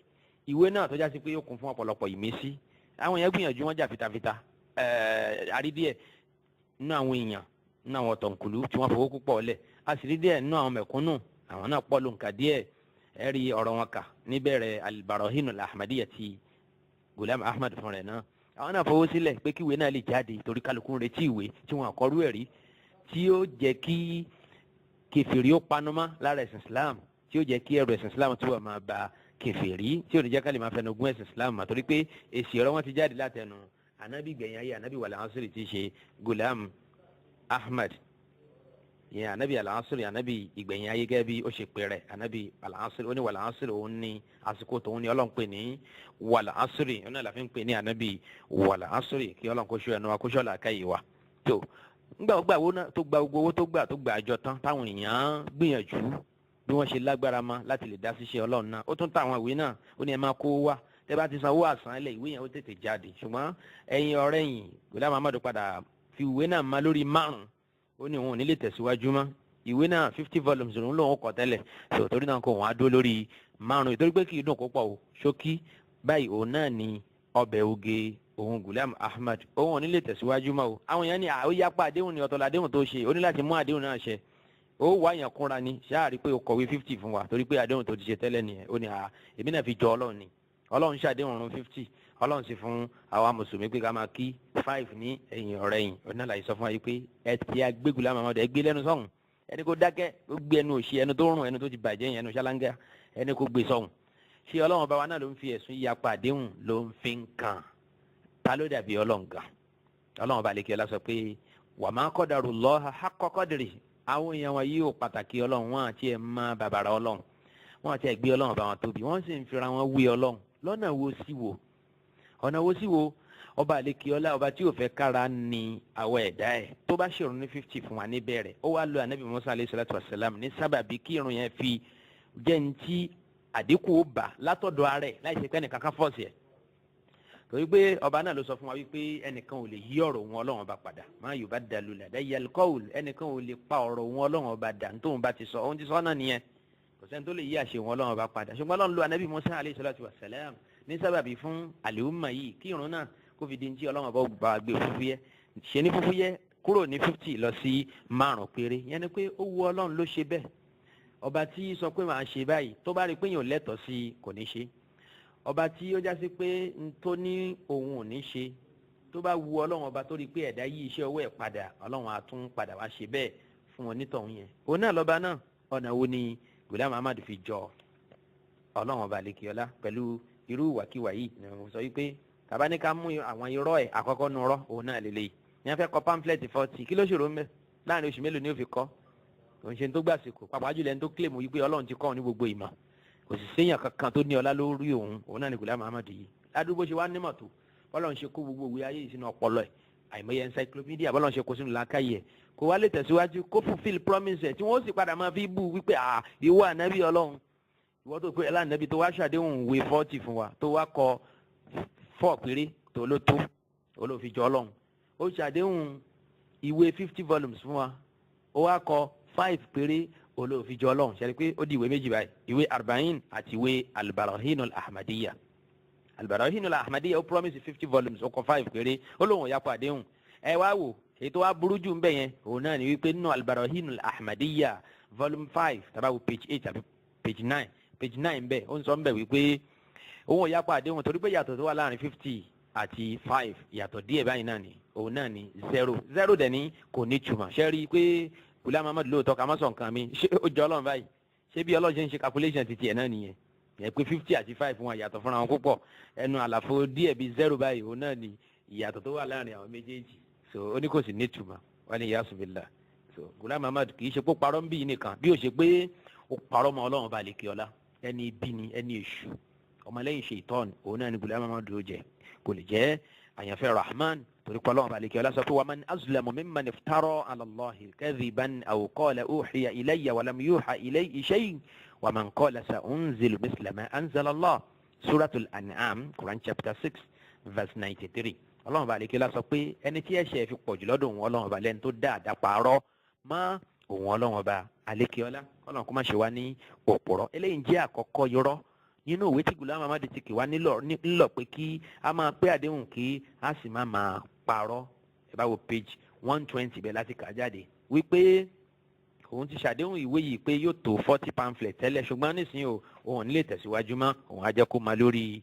Ìwé náà tó já sí pé ó kún fún ọ̀pọ̀lọpọ̀ ìmísí, àwọn èèyàn gbìyànjú, wọ́n jà fitafita. Àrí díẹ̀ nínú àwọn èèyàn, nínú àwọn ọ̀tọ̀nkùlú tí wọ́n fowó púpọ̀ lẹ̀. A sì rí díẹ̀ nínú àwọn mẹ̀kúnnù, àwọn náà pọ̀ lóǹkà díẹ̀. Ẹ rí ọ̀rọ̀ wọn kà níbẹ̀rẹ̀ Al-Barahin al-Ahmadiyya ti Gulam Ahmad fún rẹ̀ náà. Àwọn náà fowó sílẹ̀ pé kí ìwé náà lè jáde, torí kálukú ń retí ìwé tí wọn àkọ́rú ẹ̀ rí, tí ó jẹ́ kí kèfèrí ó panumọ́ lára ẹ̀sìn Islam, tí ó jẹ́ kí ẹrù ẹ̀sìn Islam tí wọ́n máa ba kèfèrí, tí ò ní jẹ́ ká lè máa fẹnu gún ẹ̀sìn Islam mà, torí pé èsì ọ̀rọ̀ wọn ti jáde látẹnu anabi gbẹ̀yìn ayé, anabi wàlẹ̀ ansiri tí í ṣe Gulam Ahmad ìyẹn, anabi al-asiri, anabi ìgbẹ̀yìn ayé, gẹ́gẹ́ bí ó ṣe pè rẹ̀, anabi al-asiri. Ó ní wàlẹ̀ ansiri, òun ní àsìkò tòun ní Ọlọ́run pè ní wàlẹ̀ ansiri, òun náà la fi ń pè ní anabi wàlẹ̀ ansiri. Kí Ọlọ́run kó ṣọ́ ẹnu wa, kó ṣọ́ làákàyè wa. Tó ngbà ó gbà owó náà, tó gba gbogbo owó tó gbà, tó gbà àjọ tán, táwọn èèyàn gbìyànjú bí wọ́n ṣe lágbára mọ́ láti lè dá síṣẹ́ Ọlọ́run náà, ó tún ta àwọn ìwé náà. Ó ní ẹ máa kó wá, tẹ́ bá ti san owó àsán ilẹ̀, ìwé yẹn ó tètè jáde. Ṣùgbọ́n ẹ̀yin ọ̀rẹ́ yìí, Gulam Ahmad padà fi ìwé náà má lórí 5. Ó ní òun ò ní lè tẹ̀síwájú mọ́ ìwé náà. 50 volumes òun lòun kọ tẹ́lẹ̀, so torí náà kò wọ́n á dó lórí 5, ìtorí pé kì í dùn kó pọ̀ o. Ṣókí báyìí òun náà ni ọbẹ̀ oge òun Gulam Ahmad, òun ò ní lè tẹ̀síwájú mọ́ o. Àwọn èèyàn ní àwọn yapa àdéhùn ní ọ̀tọ̀ làdéhùn tó ṣe, ó ní láti mú àdéhùn náà ṣẹ, ó wá yàn kúnra ni ṣáà rí pé o kọ̀wé 50 fún wa, torí pé àdéhùn tó ti ṣe tẹ́lẹ̀ nìyẹn. Ó ní à, èmi náà fi jọ Ọlọ́run ni. Ọlọ́run ṣàdéhùn ọ̀run 50, Ọlọ́run sì fún àwa mùsùlùmí pé ká máa kí 5 ní ẹ̀yìn ọ̀rẹ́ yìí. Ọ̀nà làyè sọ fún wa yìí pé ẹ ti agbégbèlú àmọ́ ẹ gbé lẹ́nu sọ̀hún, ẹni kó dákẹ́, ó gbé ẹnu òṣì, ẹnu tó rùn, ẹnu tó ti bàjẹ́ yẹn, ẹnu ṣáláńgá, ẹni kó gbé sọ̀hún. Ṣé Ọlọ́run ọba wa náà ló ń fi ẹ̀sùn yíyapa àdéhùn ló ń fi ń kàn? Ta ló dàbí Ọlọ́run gan? Ọlọ́run ọba àlekè ọlá sọ pé wa ma qadarullaha haqqa qadri. Àwọn èèyàn wọn yìí ò pàtàkì Ọlọ́run, wọn àti ẹ̀ má bàbàrà Ọlọ́run, wọn àti ẹ̀ gbé Ọlọ́run bá wọn tóbi, wọ́n sì ń fira wọn wé Ọlọ́run. Lọ́nà wo sí wo? Ọ̀nà wo sí wo? Ọba àlekè ọlá, ọba tí ò fẹ́ kára ní àwọ̀ ẹ̀dá ẹ̀, tó bá ṣèrun ní 50 fún wa níbẹ̀rẹ̀, ó wá lo anabi Musa alayhi salatu wa salam ní sábàbí kí irun yẹn fi jẹ́ ní tí àdínkù ó bà látọ̀dọ̀ ara ẹ̀, láì ṣe pé ẹnìkan kan force ẹ̀, torí pé ọba náà ló sọ fún wa wípé ẹnìkan ò lè yí ọ̀rọ̀ òun Ọlọ́run ọba padà. Ma yubaddalu ladayya al-qawl. Ẹnìkan ò lè pa ọ̀rọ̀ òun Ọlọ́run ọba dà. Tóun bá ti sọ, òun ti sọ náà nìyẹn. Kò sẹ́ni tó lè yí àṣẹ òun Ọlọ́run ọba padà. Ṣùgbọ́n Ọlọ́run lo anabi Musa alayhi salatu wa salam ní sábàbí fún àlèhùnmá yìí, kí irun náà kó fi di ní tí Ọlọ́run ọba gbà gbé fúfúyẹ́, ṣe ní fúfúyẹ́, kúrò ní 50 lọ sí 5 péré. Yẹn ni pé ó wu Ọlọ́run ló ṣe bẹ́ẹ̀. Ọba tí sọ pé màá ṣe báyìí, tó bá rí i pé èèyàn lẹ́tọ̀ọ́ sí i, kò ní ṣe. Ọba tí ó já sí pé n tó ní òun ò ní ṣe, tó bá wu Ọlọ́run ọba tó rí i pé ẹ̀dá yí iṣẹ́ ọwọ́ ẹ̀ padà, Ọlọ́run á tún padà wá ṣe bẹ́ẹ̀ fún onítọ̀hún yẹn. Òun náà lọ́ba náà. Ọ̀nà wo ni Gulam Ahmad fi jọ Ọlọ́run ọba àlekèọlá pẹ̀lú irú ìwàkiwà yìí ni mo sọ wípé Tàbá ní ká mú àwọn irọ́ ẹ̀ àkọ́kọ́ nu rọ́ òun náà lélẹ́yìí ní wọ́n fẹ́ kọ pamphlet 40. Kí ló ṣòro ń bẹ? Láàrin oṣù mélòó ni ó fi kọ́? Òun ṣe tó gbàsìkò, pàápàá jùlọ ẹni tó claim wípé Ọlọ́run ti kọ́ òun ní gbogbo ìmọ̀, kò sì séèyàn kankan tó ní ọlá lórí òun. Òun náà ní Ghulam Ahmad yìí. Ládùúgbò ṣe wá nímọ̀ tó, bọ́lọ́run ṣe kó gbogbo ìwé ayé yìí sínú ọpọlọ ẹ̀, àìmọye encyclopedia bọ́lọ́run ṣe kó sínú làákàyè ẹ̀, kó wá lè tẹ̀síwájú kó fulfill promise ẹ̀ tí wọ́n sì padà máa fi bú wípé à ìwọ ànábì Ọlọ́run, ìwọ tó pé ẹlànàbì tó wá ṣàdéhùn ìwé 40 fún wa, tó wá kọ 4 péré tó ló tó olófin jọ Ọlọ́run. Ó ṣàdéhùn ìwé 50 volumes fún wa, ó wá kọ 5 péré, olófin jọ Ọlọ́run. Ṣe pé ó di ìwé méjì báyìí, ìwé Arba'in àti ìwé Albarahin al-Ahmadiyya. Albarahin al-Ahmadiyya, ó promise 50 volumes, ó kọ 5 péré, ó lóun ò yapa àdéhùn. Ẹ wá wò, èyí tó wá burú jù ń bẹ yẹn, òun náà ni wípé nínú Albarahin al-Ahmadiyya volume 5, tá bá wo page 8 àbí page 9, page 9 bẹ́ẹ̀, ó ń sọ ń bẹ̀ wípé òun ò yapa àdéhùn torí pé yàtọ̀ tó wà láàrin 50 àti 5, yàtọ̀ díẹ̀ báyìí náà ni, òun náà ni zero. Zero dẹ̀ ní kò ní túmọ̀. Ṣe rí i pé Ghulam Ahmad lóòótọ́, ká má sọ nǹkan mi, ṣé ó jọ Ọlọ́run báyìí? Ṣé bí Ọlọ́run ṣe ń ṣe calculation ti tiẹ̀ náà nìyẹn? Yẹn pé 50 àti 5 wọn yàtọ̀ fúnra wọn púpọ̀, ẹnu àlàfo díẹ̀ bíi zero báyìí, òun náà ni ìyàtọ̀ tó wà láàrin àwọn méjèèjì. So ó ní kò sì ní túmọ̀. Wọn ni yasubillah. So Ghulam Ahmad kì í ṣe pé ó parọ́ ń bí nìkan, bí ó ṣe pé ó parọ́ mọ́ Ọlọ́run bá lè kí ọlá. Ẹni ibi ni, ẹni èṣù, ọmọlẹ́yìn ṣèitọ́n, òun náà ni Ghulam Ahmad dúró jẹ. Kò lè jẹ́ àyànfẹ́ Rahman, torí pé Ọlọ́run bá lè kí ọlá sọ pé wa man azlamu mimman iftara ala Allahi kadhiban aw qala uhiya ilayya wa lam yuha ilayhi shay wa man qala sa'unzilu misla ma anzala Allah. Suratul An'am, Quran chapter 6 verse 93. Ọlọ́run bá lè kí ọlá sọ pé ẹni tí ẹ̀ṣẹ̀ fi pọ̀jù lọ́dọ̀ òun Ọlọ́run ọba lẹ́ni tó dá àdàpàrọ̀ mọ́ òun Ọlọ́run ọba àlékiọlá. Ọlọ́run kó má ṣe wá ní òpùrọ́. Eléyìí jẹ́ àkọ́kọ́ irọ́ nínú ìwé tí Ghulam Ahmad ti kì wá nílọ̀ pé kí a máa pé àdéhùn, kí a sì má máa parọ́. Ẹ bá wo page 120 bẹ́ẹ̀ láti kà jáde wípé òun ti ṣàdéhùn ìwé yìí pé yóò tó 40 pamphlet tẹ́lẹ̀, ṣùgbọ́n nísìnyí o, òun ò ní lè tẹ̀síwájú mọ́, òun á jẹ́ kó máa lórí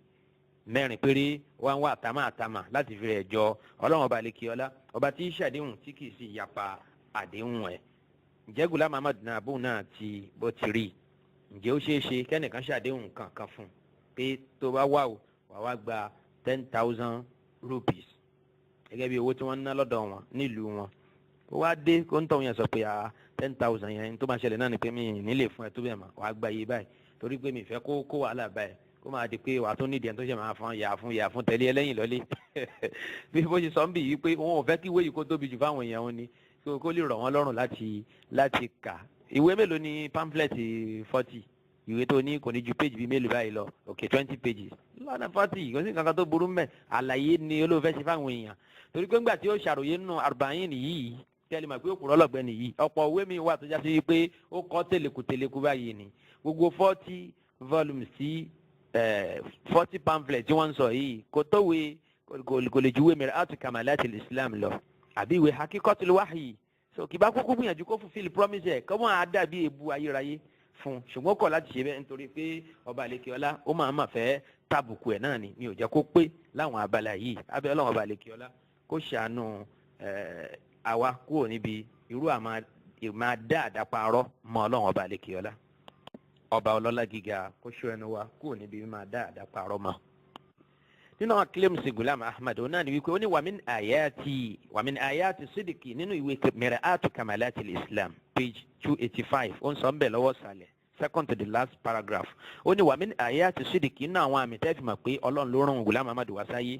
mẹ́rin péré. Wá ń wá àtàmà àtàmà láti fi rẹ̀ jọ Ọlọ́run ọba àlekè ọlá, ọba tí í ṣàdéhùn tí kì í sì yapa àdéhùn ẹ̀. Ǹjẹ́ Ghulam Ahmad náà, bóun náà ti bó ti rí i, ǹjẹ́ ó ṣeé ṣe kẹ́nìkan ṣàdéhùn kankan fún un pé tó bá wà o, wà wá gba 10,000 rupees gẹ́gẹ́ bí owó tí wọ́n ń ná lọ́dọ̀ wọn nílùú wọn, ó wá dé, kó ń tọ̀ yẹn sọ pé ah, 10,000 yẹn tó máa ṣẹlẹ̀ náà ni pé mi ì ní lè fún ẹ tó bẹ́ẹ̀ mọ́, wàá gba iye báyìí, torí pé mi fẹ́ kó wàhálà báyìí, kó máa di pé wàá tún nídìí ẹni tó ṣe máa fún yà fún yà fún tẹ̀lé ẹlẹ́yìn lọ́lé. Bí bó ṣe sọ ń bì yìí pé òun ò fẹ́ kí ìwé yìí kó tóbi jù fáwọn èèyàn wọn ni, kó lè rọ̀ wọ́n lọ́rùn láti kà. Ìwé mélòó ni pamphlet 40? Ìwé tó ní kò ní ju page bíi mélòó báyìí lọ. Ok, 20 pages lọ́nà 40, kò sí nǹkan kan tó burú mẹ́. Àlàyé ni olóòfẹ́ ṣe fáwọn èèyàn, torí pé ńgbà tí ó ṣàròyé nínú Arba'in yìí, tẹ́lẹ̀ mọ̀ pé òpùrọ́ lọ́gbẹ́ni yìí. Ọ̀pọ̀ òwe mi wà tó já sí pé ó kọ́ tẹ̀lẹ̀kù tẹ̀lẹ̀kù báyìí ni. Gbogbo 40 volumes tí 40 pamphlet tí wọ́n ń sọ yìí kò tówe, kò lè juwé Mir'atu Kamalatil Islam lọ àbí ìwé Hakikatul Wahyi. So kì bá kúkú gbìyànjú kó fulfill promise ẹ̀, kọ́ mọ́ á dàbí èébú ayérayé fún, ṣùgbọ́n kọ̀ láti ṣe bẹ́ẹ̀ nítorí pé ọba àlekè ọlá ó máa ma fẹ́ tàbùkù ẹ̀ náà ni mi ò jẹ́ kó pé láwọn abala yìí. Abẹ́ Ọlọ́run ọba àlekè ọlá kó ṣàánú àwa kúrò níbi irú àmà máa dá àdáparọ́ mọ́ Ọlọ́run ọba àlekè ọlá. Ọba ọlọ́lá gíga kó ṣọ́ ẹnu wa kúrò níbi máa dá àdáparọ́ mọ́. Nínú àwọn claims Ghulam Ahmad, òun náà ni wípé ó ní wa min ayati sidiki. Nínú ìwé Mir'atu Kamalatil Islam, page 285, ó ń sọ ń bẹ̀ lọ́wọ́ sàlẹ̀, second to the last paragraph, ó ní wa min ayati sidiki, nínú àwọn àmì tẹ́ fi mọ̀ pé Ọlọ́run ló rán Ghulam Ahmad wá sáyé.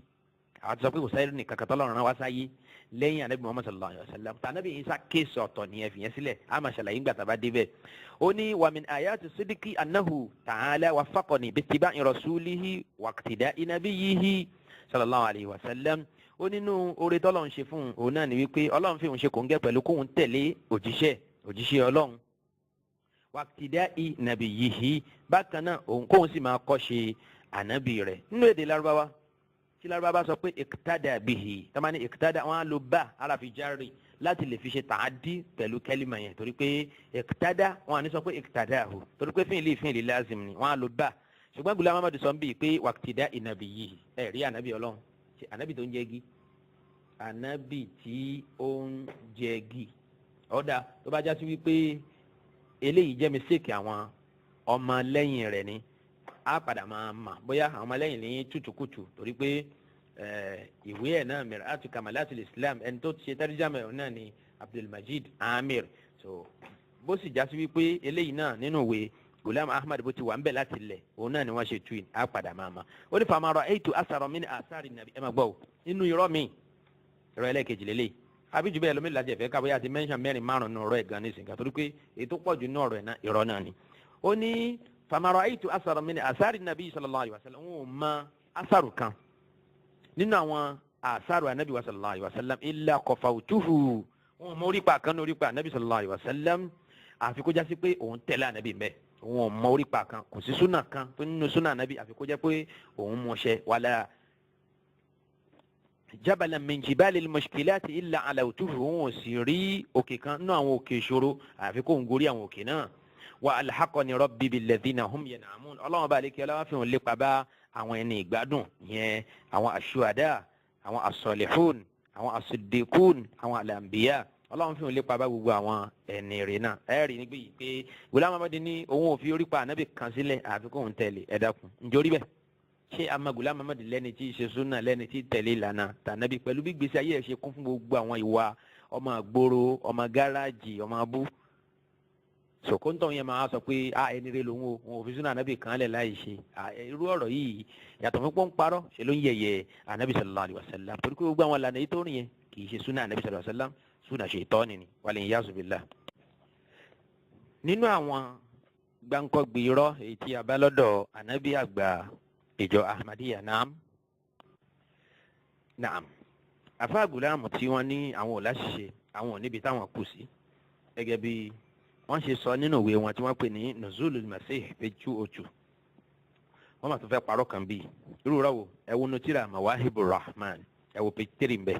Àwọn ti sọ pé kò sáyé nìkan kan tọ́lọ́run rán wá sáyé lẹ́yìn anabi Muhammad sallallahu alayhi wa sallam. Tànàbí Isa case ọ̀tọ̀ nìyẹn, fìyẹn sílẹ̀, a máa ṣàlàyé ńgbà tá a bá débẹ̀. Ó ní wa min ayati sidiki annahu ta'ala waffaqani bittiba'i rasulihi waqtida'i nabiyyihi sallallahu alayhi wa sallam. Ó nínú oore tọ́lọ́run ṣe fún òun náà ni wípé Ọlọ́run fi òun ṣe kòńgẹ́ pẹ̀lú kóun tẹ̀lé òjíṣẹ́ Ọlọ́run, waqtida'i nabiyyihi. Bákan náà, òun kóun sì máa kọ́ ṣe ànábì rẹ̀. Nínú èdè Lárúbáwá, tí Lárúbáwá bá sọ pé iqtada bihi, tá máa ní iqtada, wọn á lo bá arafi jari láti lè fi ṣe tàádí pẹ̀lú kẹ́límà yẹn, torí pé iqtada, wọn à ní sọ pé iqtadahu, torí pé fíìlì lázim ni, wọn á lo bá. Ṣùgbọ́n Ghulam Ahmad sọ ń bì pé waqtida'i nabiyyihi, ẹ̀ rí ànábì Ọlọ́run, ànábì tó ń jẹ́gi, ànábì tí ó ń jẹ́gi. Ọ̀dà tó bá já sí wípé eléyìí jẹ́ mistake àwọn ọmọ lẹ́yìn rẹ̀ ni, á padà máa mà bóyá àwọn ọmọlẹ́yìn ní tútùkùtù, torí pé Ìwé ẹ̀ náà, Mir'atu Kamalatul Islam, ẹni tó ṣe tarjama ẹ̀ náà ni Abdulmajid Amir. So bó sì já sí wípé eléyìí náà nínú ìwé Gulam Ahmad bó ti wà ń bẹ̀ láti lẹ̀, òun náà ni wọ́n ṣe twin á padà máa ma. Ó ní fama ra'aytu asara min asari nàbí. Ẹ máa gbọ́ o, nínú irọ́ mi, irọ́ ẹlẹ́ẹ̀kejì lélẹ̀ àbí jù bẹ́ẹ̀ lómi láti ẹ̀fẹ́ kábọ́yá àti mẹ́ńsàn mẹ́rin márùn-ún nínú ọ̀rọ̀ ẹ̀ gan nísìnyí, torí pé èyí tó pọ̀ jù nínú ọ̀rọ̀ ẹ̀ náà, irọ́ náà ni. Ó ní fama ra'aytu asara min asari nàbí sallallahu alaihi wasallam, wọn ò mọ asaru kan nínú àwọn asaru anabi wa sallallahu alaihi wasallam illa qafawtuhu, wọn ò mọ orípa kan ní orípa anabi sallallahu alaihi wasallam àfi kó jásí pé òun tẹ̀lé anabi mbẹ́. Òun ò mọ orípa kan, kò sí súnà kan tó nínú súnà anabi àfi kó jẹ́ pé òun mọṣẹ́. Wala jabala min jibali mushkilati illa alawtuhu, òun ò sì rí òkè kan nínú àwọn òkè ìṣòro àfi kó ń gorí àwọn òkè náà. Wa alhaqani rabbi billadhina hum yan'amun, ọlọ́run bá lè kí ọlọ́wọ́ fi hàn lépa bá àwọn ẹni ìgbádùn yẹn, àwọn ashuhada, àwọn asọlihun, àwọn asudikun, àwọn alambiya. Ọlọ́run fi hàn lépa bá gbogbo àwọn ẹni rè náà. Ẹ rí nígbè yìí pé Gulam Ahmad ní òun ò fi orí pa ànábì kan sílẹ̀ àfi kóun tẹ̀lé. Ẹ dákun, ǹjẹ́ orí bẹ́ẹ̀? Ṣé ama Gulam Ahmad lẹ́ni tí í ṣe súnà, lẹ́ni tí tẹ̀lé ìlànà tànàbí, pẹ̀lú bí gbèsè ayé ẹ̀ ṣe kún fún gbogbo àwọn ìwà ọmọ àgbòrò, ọmọ gáràjì, ọmọ abú sòkòntàn yẹn máa sọ pé a ẹni rẹ lòun o, òun ò fi súnà ànábì kan lẹ̀ láì ṣe irú ọ̀rọ̀ yìí? Yàtọ̀ fún pọ́nparọ́, ṣe ló ń yẹ̀yẹ̀ ànábì sallallahu alaihi wasallam, torí pé gbogbo àwọn ìlànà yìí tó rìn yẹn kì í ṣe súnà ànábì sallallahu alaihi wasallam, súnà ṣètọ́ni ni, wal iyazu billah. Nínú àwọn gbáǹkọ́gbì irọ́ èyí tí a bá lọ́dọ̀ ànábì àgbà ìjọ Ahmadiyya, naam naam, afa Gulam tí wọ́n ní àwọn ò láṣìṣe, àwọn ò níbi táwọn kù sí, gẹ́gẹ́ bí wọ́n ṣe sọ nínú ìwé wọn tí wọ́n pè ní Nuzulul Masih, page 202, wọ́n máa tún fẹ́ parọ́ kan bíi irú rẹ̀ wò. Ẹ wo nutira Mawahibur Rahman, ẹ wo page 3 mbẹ́.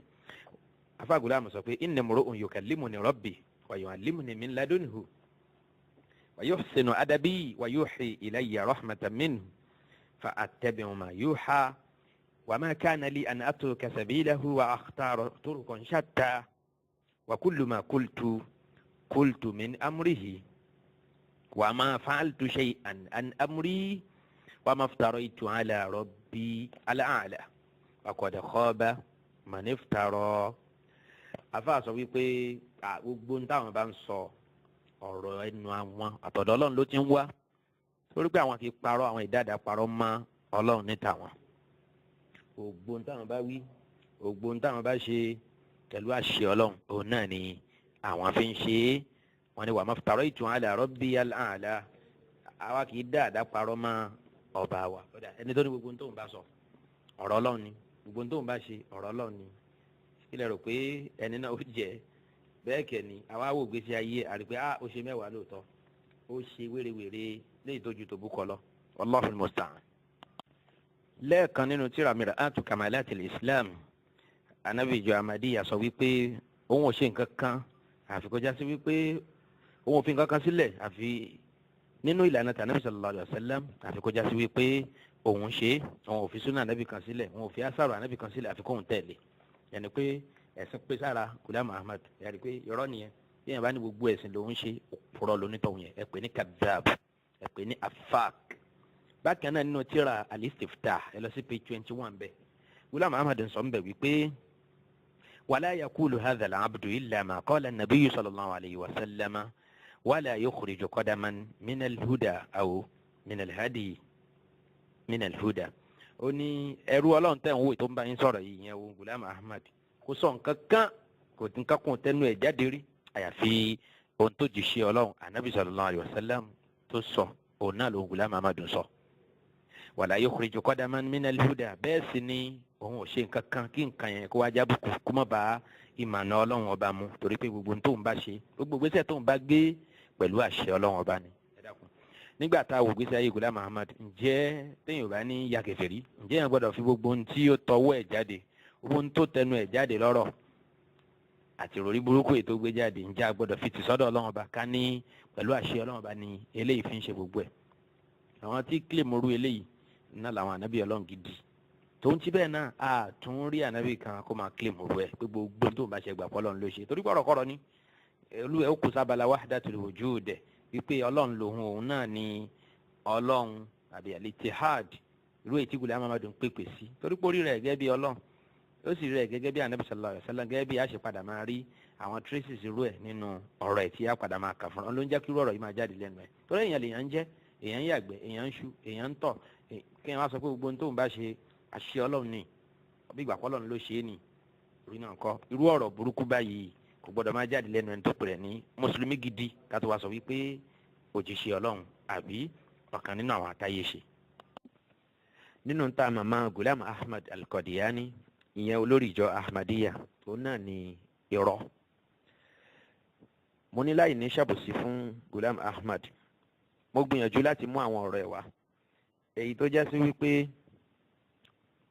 Afa Gulam sọ pé inni mru'un yukallimuni rabbi wa yu'allimuni min ladunhu wa yuhsinu adabi wa yuhi ilayya rahmatan minhu fa attabi'u ma yuha wa ma kana li an atruka sabilahu wa akhtara turuqan shatta wa kullu ma qultu qultu min amrihi wa ma fa'altu shay'an an amri wa ma iftaraytu ala rabbi al-a'la wa qad khaba man iftara. Afa sọ wípé gbogbo ń táwọn bá ń sọ, ọ̀rọ̀ ẹnu àwọn àtọ̀dọ̀ Ọlọ́run ló ti ń wá, torí pé àwọn kì í parọ́, àwọn ìdáàdá parọ́ mọ́ Ọlọ́run níta wọn. Gbogbo ń táwọn bá wí, gbogbo ń táwọn bá ṣe, pẹ̀lú àṣẹ Ọlọ́run òun náà ni àwọn fi ń ṣe é. Wọ́n ní wa ma iftaraytu ala rabbi al-a'la, àwa kì í dáadáa parọ́ mọ́ ọba wa. Ẹni tó ní gbogbo tóun bá sọ ọ̀rọ̀ Ọlọ́run ni, gbogbo tóun bá ṣe ọ̀rọ̀ Ọlọ́run ni, kílẹ̀ rò pé ẹni náà ó jẹ́ bẹ́ẹ̀ kẹ̀ ni? Àwa wò gbèsè ayé àrí pé ó ṣe mẹ́wàá lóòótọ́, ó ṣe wérewère léyìí tó ju tòbú kọ lọ. Wallahul musta'an. Lẹ́ẹ̀kan nínú tírà Mir'atu Kamalatil Islam, anabi ìjọ Ahmadiyya sọ wípé òun ò ṣe nǹkan kan àfi kó já sí wípé òun ò fi nǹkan kan sílẹ̀ àfi nínú ìlànà tànàbí sallallahu alaihi wasallam, àfi kó já sí wípé òun ṣe. Òun ò fi súnà ànábì kan sílẹ̀, òun ò fi asàrò ànábì kan sílẹ̀ àfi kóun tẹ̀lé. Yẹnni pé ẹ̀sìn pé sára Gulam Ahmad. Yàrá pé irọ́ nìyẹn. Bí yẹn bá ní gbogbo ẹ̀sìn lòun ṣe, òpùrọ́ lónítọ̀hún yẹn. Ẹ pè ní kadhab, ẹ pè ní afak. Bákan náà, nínú tíra Al-Istiftah, ẹ lọ sí page 21 bẹ́ẹ̀, Gulam Ahmad sọ ń bẹ̀ wípé wala yaqulu hadha al-abdu illa ma qala an-nabiyyu sallallahu alayhi wa sallama wala yukhriju qadaman min al-huda aw min al-hadi min al-huda. Ó ní ẹrú Ọlọ́run tẹ̀ ń wò tó ń bá yín sọ̀rọ̀ yìí yẹn o, Gulam Ahmad, kò sọ nǹkan kan, kò nǹkan kan tẹnu ẹ̀ jáde rí àyàfi ohun tó jì ṣe Ọlọ́run anabi sallallahu alayhi wa sallam tó sọ, òun náà ló Gulam Ahmad sọ. Wala yukhriju qadaman min al-huda, bẹ́ẹ̀ sì ni òun ò ṣe nǹkan kan kí nǹkan yẹn kó wá jábùkù, kó má bá ìmọ̀nà Ọlọ́run ọba mu, torí pé gbogbo ohun tóun bá ṣe, gbogbo ìgbésẹ̀ tóun bá gbé, pẹ̀lú àṣẹ Ọlọ́run ọba ni. Nígbà tá a wò gbèsè ayé Gulam Ahmad, ǹjẹ́ téèyàn bá ní ya kèfèrí, ǹjẹ́ yẹn gbọ́dọ̀ fi gbogbo ohun tí ó tọwọ́ ẹ̀ jáde, gbogbo ohun tó tẹnu ẹ̀ jáde lọ́rọ̀ àti ìròrí burúkú ètò gbé jáde, ǹjẹ́ a gbọ́dọ̀ fi tì sọ́dọ̀ Ọlọ́run ọba, ká ní pẹ̀lú àṣẹ Ọlọ́run ọba ni eléyìí fi ń ṣe gbogbo ẹ̀? Àwọn tí kílèmù rú eléyìí náà làwọn ànábì Ọlọ́run gidi. Tòun ti bẹ́ẹ̀ náà, a tún rí ànábì kan kó máa kílèmù rú ẹ̀ pé gbogbo tó ń bá ṣe gbà pọ́ Ọlọ́run ló ṣe, torí pé ọ̀rọ̀kọ̀rọ̀ ni olú ẹ̀ ó kù sábàlá wahdatul wujud, wípé Ọlọ́run lòun, òun náà ni Ọlọ́run, àbí al-ittihad, irú èyí tí Gulam Ahmad ń pèpè sí, torí pé orí rẹ̀ gẹ́gẹ́ bí Ọlọ́run. Ó sì rẹ̀ gẹ́gẹ́ bí Anabi sallallahu alaihi wasallam, gẹ́gẹ́ bí a ṣe padà máa rí àwọn traces irú ẹ̀ nínú ọ̀rọ̀ ẹ̀ tí a padà máa kà fún ọ, ló ń jẹ́ kí irú ọ̀rọ̀ yìí máa jáde lẹ́nu ẹ̀. Torí èèyàn lèèyàn ń jẹ́, èèyàn ń yàgbẹ́, èèyàn ń ṣu, èèyàn ń tọ̀. Kí wọ́n sọ pé gbogbo ohun tóun bá ṣe, àṣẹ Ọlọ́run ni, bí ìgbà pọ́lọ́run ló ṣe é ni. Orí náà kọ́, irú ọ̀rọ̀ burúkú báyìí kò gbọ́dọ̀ máa jáde lẹ́nu ẹni tó pè rẹ̀ ní mùsùlùmí gidi, ká tó wá sọ wípé òjíṣẹ́ Ọlọ́run àbí ọ̀kan nínú àwọn àtayé ṣe. Nínú ta màmá Gulam Ahmad Al-Qadiani, ìyẹn olórí ìjọ Ahmadiyya, òun náà ni irọ́. Mo ní láì ní ṣàbòsí fún Gulam Ahmad, mo gbìyànjú láti mú àwọn ọ̀rọ̀ ẹ̀ wá, èyí tó já sí wípé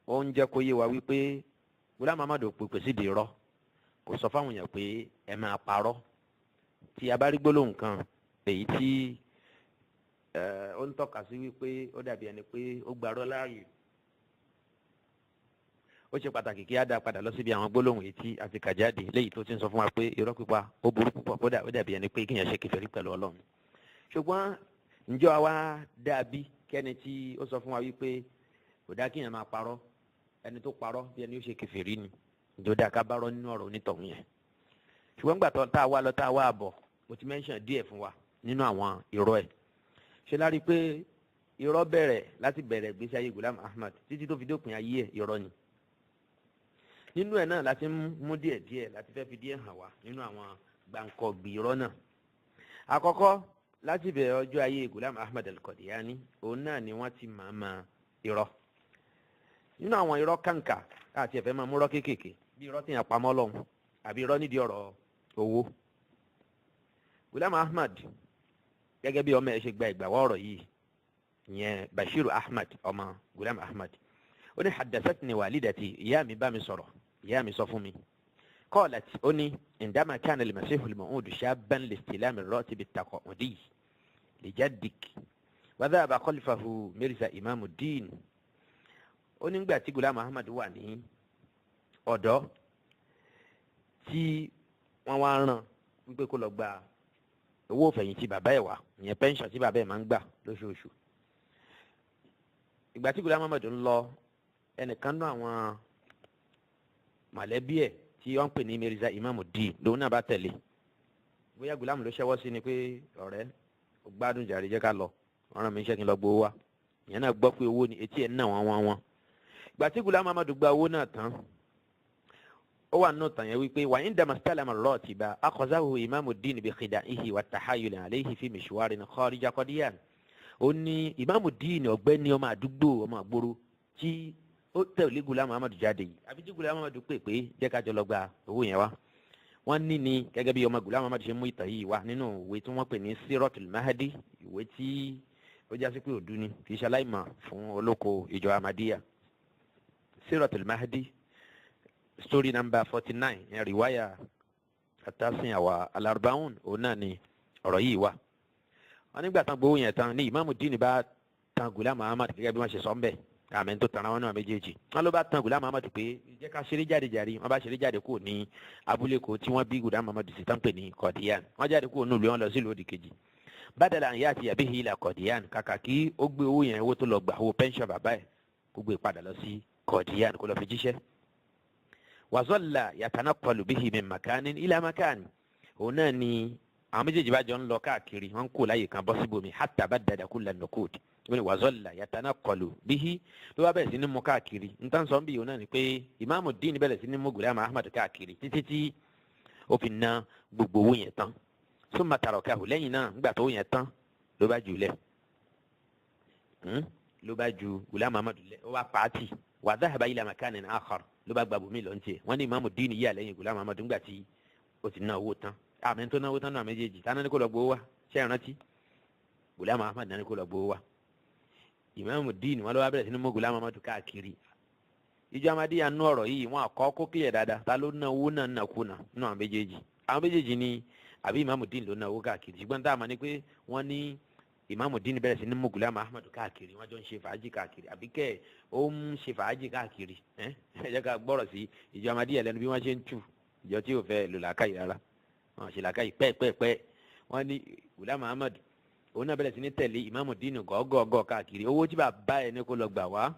ó ń jẹ́ kó yé wa wípé Gulam Ahmad ò pèpè sídìí irọ́, kò sọ fáwọn èèyàn pé ẹ máa parọ́. Tí a bá rí gbólóhùn kan èyí tí ó ń tọ́ka sí wípé ó dàbí ẹni pé ó gbarọ́ láàyè, ó ṣe pàtàkì kí á dá padà lọ síbi àwọn gbólóhùn èyí tí a ti kà jáde, léyìí tó ti ń sọ fún wa pé irọ́ pípa ó burú púpọ̀, kódà ó dàbí ẹni pé kéèyàn ṣe kèfèrí pẹ̀lú Ọlọ́run. Ṣùgbọ́n ǹjọ́ àwa dàbí kẹ́ni tí ó sọ fún wa wípé kò dá kéèyàn máa parọ́, ẹni tó parọ́ bí ẹni ó ṣe kèfèrí ni, ǹjọ́ dá ká bá rọ́ nínú ọ̀rọ̀ onítọ̀hún yẹn? Ṣùgbọ́n gbà tó tá a wá lọ, tá a wá bọ̀, mo ti mention díẹ̀ fún wa nínú àwọn irọ́ ẹ̀. Ṣe lárí pé irọ́ bẹ̀rẹ̀ láti bẹ̀rẹ̀ ìgbésí ayé Gulam Ahmad títí tó fi dópin ayé ẹ̀, irọ́ ni. Nínú ẹ̀ náà láti mú díẹ̀ díẹ̀ láti fẹ́ fi díẹ̀ hàn wá nínú àwọn gbàǹkọ̀gbì irọ́ náà. Àkọ́kọ́, láti bẹ̀rẹ̀ ọjọ́ ayé Gulam Ahmad Al-Qadiani, òun náà ni wọ́n ti máa ma irọ́. Nínú àwọn irọ́ kàǹkà àti ẹ̀fẹ́ máa múrọ́ kéékèèké, bí irọ́ tí yàn pamọ́ lọ́hùn àbí irọ́ nídìí ọ̀rọ̀ owó. Gulam Ahmad, gẹ́gẹ́ bí ọmọ ẹ̀ ṣe gba ìgbàwọ́ ọ̀rọ̀ yìí, ìyẹn Bashir Ahmad, ọmọ Gulam Ahmad, ó ní: "Haddathatni walidati", ìyá mi bá mi sọ̀rọ̀, ìyá mi sọ fún mi. "Qalat", ó ní: "Indama kana al-masihu al-maw'ud shabban li-istilam ar-ratib at-taqa'udi li jaddik wa dhahaba khalfahu Mirza Imamuddin". Ó nígbà tí Gulam Ahmad wà ní ọ̀dọ́, tí wọ́n wá rán wípé kó lọ gba owó ìfẹ̀yìntì bàbá ẹ̀ wá, ìyẹn pension tí bàbá ẹ̀ máa ń gbà lóṣooṣù. Ìgbà tí Gulam Ahmad ń lọ, ẹnìkan náà, àwọn mọ̀lẹ́bí ẹ̀ tí wọ́n ń pè ní Mirza Imamuddin, lòun náà bá tẹ̀lé. Bóyá Gulam ló ṣẹ́wọ́ sí ni pé, "Ọ̀rẹ́, ó gbádùn jàre, jẹ́ ká lọ, wọ́n rán mi iṣẹ́ kí n lọ gbowó wá." Ìyẹn náà gbọ́ pé owó ni, etí ẹ̀ ń nà wọ́n wọ́n wọ́n. Ìgbà tí Gulam Ahmad gba owó náà tán, ó wà nínú tàn yẹn wípé wa indama istalama ar-ratiba akhazahu Imamuddin bi khida'ihi wa tahayyul alayhi fi mishwarin kharija Qadiyan. Ó ní Imamuddin, ọ̀gbẹ́ni ọmọ àdúgbò, ọmọ àgbòrò tí ó tẹ̀lé Gulam Ahmad jáde yìí, àbí tí Gulam Ahmad pè pé jẹ́ ká jọ lọ gba owó yẹn wá. Wọ́n ní gẹ́gẹ́ bí ọmọ Gulam Ahmad ṣe mú ìtàn yìí wá nínú ìwé tí wọ́n pè ní Siratul Mahdi, ìwé tí ó jásí pé òdu ni, kì í ṣe aláìmọ̀ fún olóko ìjọ Ahmadiyya. Siratul Mahdi, story number 49, yẹn riwaya atasin àwa alarba'un, òun náà ni ọ̀rọ̀ yìí wà. Wọ́n nígbà tán gbowó yẹn tán ní Imamuddin bá tan Gulam Ahmad, gẹ́gẹ́ bí wọ́n ṣe sọ ń bẹ̀, àmì tó tanra wọn náà méjèèjì. Wọn ló bá tan Gulam Ahmad pé jẹ́ ká ṣeré jáde jàre. Wọ́n bá ṣeré jáde kúrò ní abúlé kò tí wọ́n bí Gulam Ahmad sí, tán pè ní Kọ̀díyàn. Wọ́n jáde kúrò nílùú, wọn lọ sílùú òdì kejì. Badala an ya'tiya bihi ila Kọ̀díyàn, kàkà kí ó gbé owó yẹn, owó tó lọ gbà, owó pension bàbá ẹ̀, kó gbé padà lọ sí Kọ̀díyàn kó lọ fi jíṣẹ́. Wazalla yatanaqalu bihi min makanin ila makani, òun náà ni àwọn méjèèjì bá jọ ń lọ káàkiri, wọn kò láyè kan bọ́ síbòmí. Hatta baddada kulla nuqud, wọ́n ní wazalla yatanaqalu bihi, ló bá bẹ̀rẹ̀ sí ní mú káàkiri. Nǹkan sọ ń bí òun náà ni pé Ìmáàmù Dín bẹ̀rẹ̀ sí ní mú Gulam Ahmad káàkiri títí tí ó fi ná gbogbo owó yẹn tán. Summa tarakahu, lẹ́yìn náà, nígbà tó yẹn tán, ló bá jù lẹ̀, ló bá ju Gulam Ahmad lẹ̀, ó bá pàátì. Wa dhahaba ila makanin akhar, ló bá gba bùnmí lọ́n tiẹ̀. Wọ́n ní Ìmáàmù Dín yíyà lẹ́yìn Gulam Ahmad nígbà tí ó ti ná owó tán. Àmì tó náwó tán náà méjèèjì, táná ní kó lọ gbowó wá? Ṣé ẹ rántí? Gulam Ahmad náà ní kó lọ gbowó wá. Ìmáàmù Dín wọn ló wá bẹ̀rẹ̀ sí ní mú Gulam Ahmad káàkiri. Ìjọ Ahmadiyya nú ọ̀rọ̀ yìí, wọn àkọ́ kó kílẹ̀ dáadáa, ta ló ná owó náà nàkúnà nínú àwọn méjèèjì? Àwọn méjèèjì ni àbí Ìmáàmù Dín ló ná owó káàkiri? Ṣùgbọ́n tá a mọ̀ ni pé wọ́n ní Ìmáàmù Dín bẹ̀rẹ̀ sí ní mú Gulam Ahmad káàkiri, wọ́n jọ ń ṣe fàájì káàkiri, àbí kẹ́ ó ń ṣe fàájì káàkiri. Ẹ jẹ́ ká gbọ́rọ̀ sí ìjọ Ahmadiyya lẹ́nu bí wọ́n ṣe ń tù. Ìjọ tí ò fẹ́ lò làákàyè rárá, wọn ṣe làákàyè pẹ́ẹ́pẹ́ẹ́pẹ́. Wọ́n ní Gulam Ahmad, òun náà bẹ̀rẹ̀ sí ní tẹ̀lé Ìmáàmù Dín gọ́gọ́gọ́ káàkiri. Owó tí bàbá ẹ̀ ní kó lọ gbà wá,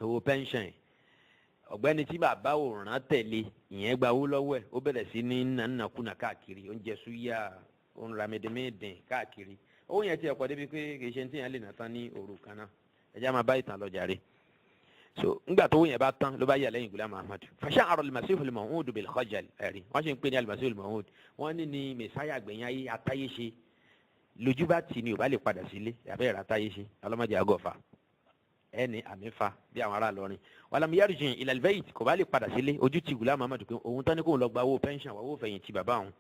owó pension. Ọ̀gbẹ́ni tí bàbá ò rán tẹ̀lé ìyẹn gba owó lọ́wọ́ ẹ̀, ó bẹ̀rẹ̀ sí ní nànàkúnà káàkiri, oúnjẹ súyà, ó ń ra mẹdẹmẹdẹn káàkiri. Owó yẹn ti ẹ̀kọ́ débi pé kì í ṣe ní tíyẹn lè nà tán ní òru kan náà. Ẹ̀jẹ̀ á máa bá ìtàn lọ jàre. So ńgbà tó yẹn bá tán ló bá yà lẹ́yìn Gulam Ahmad. Fasha'ara al-Masihu al-maw'ud bil-khajal. Ẹ̀rí wọ́n ṣe ń pè ní al-Masihu al-maw'ud, wọ́n ní mẹsáyà gbẹ̀yìn ayé atáyé ṣe lójú bá tì ní ò bá lè padà sílé àbẹ́ ìrà táyé ṣe ọlọ́mọdé àgọ́fà ẹni àmì fa bí àwọn ará lọrin. Walam yarji ila al-bayt, kò bá lè padà sílé. Ojú ti Gulam Ahmad pé òun tán ní kóun lọ gba owó pension owó fẹ̀yìntì bàbá òun,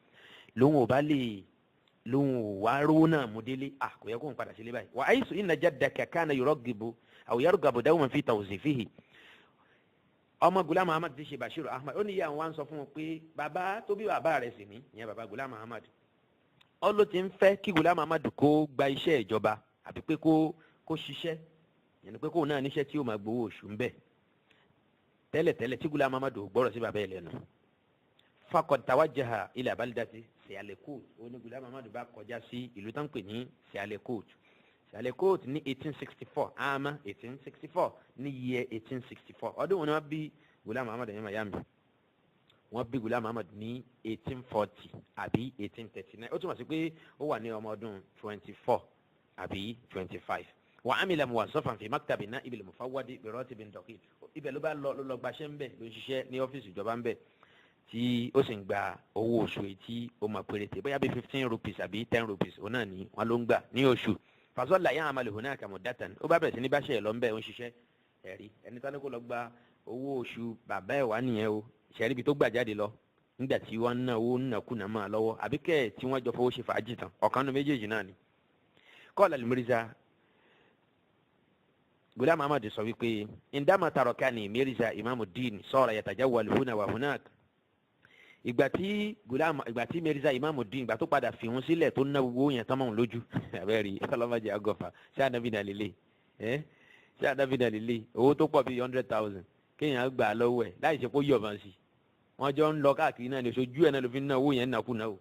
lòun ò bá lè lòun ò wá rówó náà mú délé, à kò yẹ kóun padà sílé báyìí. Wa aisu inna jaddaka kana yuraggibu aw yargabu dawman fi tawzifihi. Ọmọ Gulam Ahmad ti ṣe Bashiru Ahmad, ó ní ìyá àwọn wa ń sọ fún wọn pé bàbá tó bí bàbá rẹ̀ sì ní ìyẹn bàbá Gulam Ahmad, ó ló ti ń fẹ́ kí Gulam Ahmad kó gba iṣẹ́ ìjọba àbí pé kó ṣiṣẹ́, yẹn ni pé kóun náà níṣẹ́ tí yóò máa gbowó oṣù ń bẹ̀ tẹ́lẹ̀tẹ́lẹ̀. Tí Gulam Ahmad ò gbọ́rọ̀ sí bàbá ẹ̀ lẹ́nu, faqad tawajjaha ila baldati Sialkot. Ó ní Gulam Ahmad bá kọjá sí ìlú tó ń pè ní Sialkot. Sialkot ní 1864, àmà 1864, ní year 1864. Ọdún wọn ni wọ́n bí Gulam Ahmad ní Miami? Wọ́n bí Gulam Ahmad ní 1840 àbí 1839. Ó túmọ̀ sí pé ó wà ní ọmọ ọdún 24 àbí 25. Wa amila muwazzafan fi maktabi naibil mufawwadi bi ratibin daqiq. Ibẹ̀ ló bá lọ, ló lọ gbaṣẹ́ ńbẹ̀, ló ń ṣiṣẹ́ ní ọ́fíìsì ìjọba ńbẹ̀, tí ó sì ń gba owó oṣù èyí tí ó máa péréte, bóyá bí 15 rupees àbí 10 rupees, òun náà ni wọ́n ló ń gbà ní oṣù. Fasalla ya'malu hunaka muddatan. Ó bá bẹ̀rẹ̀ sí ní báṣẹ́ ẹ̀ lọ ńbẹ̀, ó ń ṣiṣẹ́. Ẹ̀rí ẹni tán ní kó lọ gba owó oṣù bàbá ẹ̀ wá nìyẹn o. Ìṣẹ́rí ibi tó gbà jáde lọ nígbà tí wọ́n ń ná owó nàkúnà máa lọ́wọ́, àbí kẹ́ ẹ̀ tí wọ́n jọ fowó ṣe fàájì tán, ọ̀kan nu méjèèjì náà ni. Qala al-Mirza Gulam Ahmad sọ wípé indama tarakani Mirza Imamuddin sara yatajawwal huna wa hunak. Ìgbà tí Gulam, ìgbà tí Mirza Imamuddin, ìgbà tó padà fi òun sílẹ̀ tó ná gbogbo yẹn tán mọ́ òun lójú. Abẹ́rẹ́ ọlọ́mọdé agọ́fà, ṣé ànábì náà lélẹ̀ ẹ́? Ṣé ànábì náà lélẹ̀? Owó tó pọ̀ bíi 100,000 kéèyàn gbà lọ́wọ́ ẹ̀ láì ṣe kó yọ̀ bá sí, wọ́n jọ ń lọ káàkiri náà ní oṣooju ẹ̀ náà ló fi ń ná owó yẹn nàkúnà o.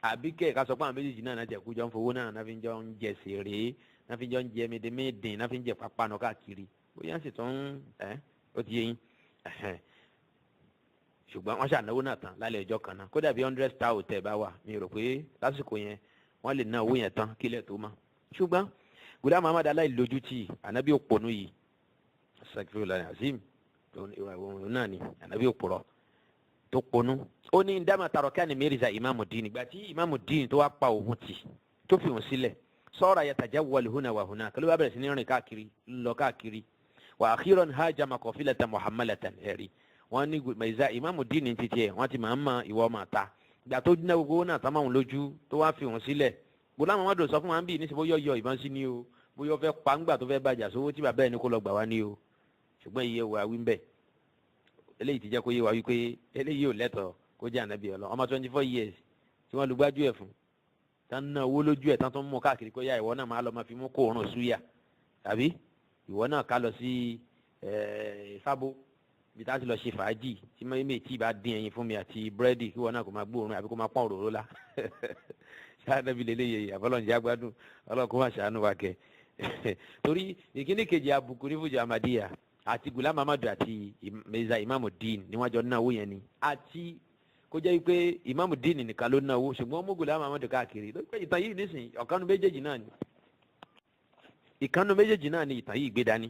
Àbí kẹ́ ká sọ pé àwọn méjèèjì náà náà tẹ̀ kú jọ ń fowó náà náà fi jọ ń jẹ sèré, náà fi jọ ń jẹ mèdèmédìn, náà fi ń jẹ pápánu káàkiri, bóyá sì tún ẹ ó ti yé yín. Ṣùgbọ́n wọ́n ṣànáwó náà tán lálẹ́ ọjọ́ kan náà. Kódà bí 100 star hotel bá wà, mi rò pé lásìkò yẹn wọ́n lè ná owó yẹn tán kílẹ̀ tó mọ́. Ṣùgbọ́n Gulam Ahmad aláìlójútì, ànábì òpònú yìí, astaghfirullah azim, òun náà ni ànábì òpòrọ̀ tó ponú. Ó ní ndama tarakani Mirza Imamuddin, ìgbà tí Imamuddin tó wá pa òun tì tó fi òun sílẹ̀, sara yatajawwal huna wa hunaka, ló bá bẹ̀rẹ̀ sí ní rìn káàkiri, lọ káàkiri. Wa akhiran hajama qafilatan muhammalatan. Ẹ̀rí wọ́n ní Mirza Imamuddin ti tiẹ̀ wọ́n ti máa ń mọ ìwọ máa ta. Ìgbà tó dín gbogbo náà tán máa ń lójú tó wá fi òun sílẹ̀, Gulam Ahmad sọ fún wa ń bì ní sọ bóyá yọ ìbọn sí ni o, bóyá ó fẹ́ pa ńgbà tó fẹ́ bàjá sówó tí bàbá ẹ̀ ní kó lọ gbà wá ní o. Ṣùgbọ́n iye wa wí ń bẹ̀, eléyìí ti jẹ́ kó yé wa wípé eléyìí ò lẹ́tọ̀ọ́ kó jẹ́ ànábì Ọlọ́run. Ọmọ 24 years tí wọ́n lu gbájú ẹ̀ fún, tán ná owó lójú ẹ̀ tán, tó ń mú káàkiri kó yá, ìwọ náà máa lọ máa fi mú kó òórùn súyà, tàbí ìwọ náà ká lọ sí sábó bí tá a ti lọ ṣe fàájì, tí mẹ́mẹ́ tí bá dín ẹyin fún mi àti búrẹ́dì, kí ìwọ náà kó máa gbóòórùn àbí kó máa pọ́n òróró la. Ṣáàdàbí lélẹ́yẹ àfọlọ́njẹ́ agbádùn, Ọlọ́run kó má ṣàánú wa kẹ́. Torí ìkíní kejì àbùkù ní fújì Ahmadiyya àti Gulam Ahmad àti Mirza Imamuddin ni wọ́n jọ náwó yẹn ni, àti kó jẹ́ pé Imamuddin nìkan ló náwó, ṣùgbọ́n mú Gulam Ahmad káàkiri lórí pé ìtàn yìí nísìnyí, ọ̀kanu méjèèjì náà ni, ìkànnù méjèèjì náà ni ìtàn yìí gbé dání.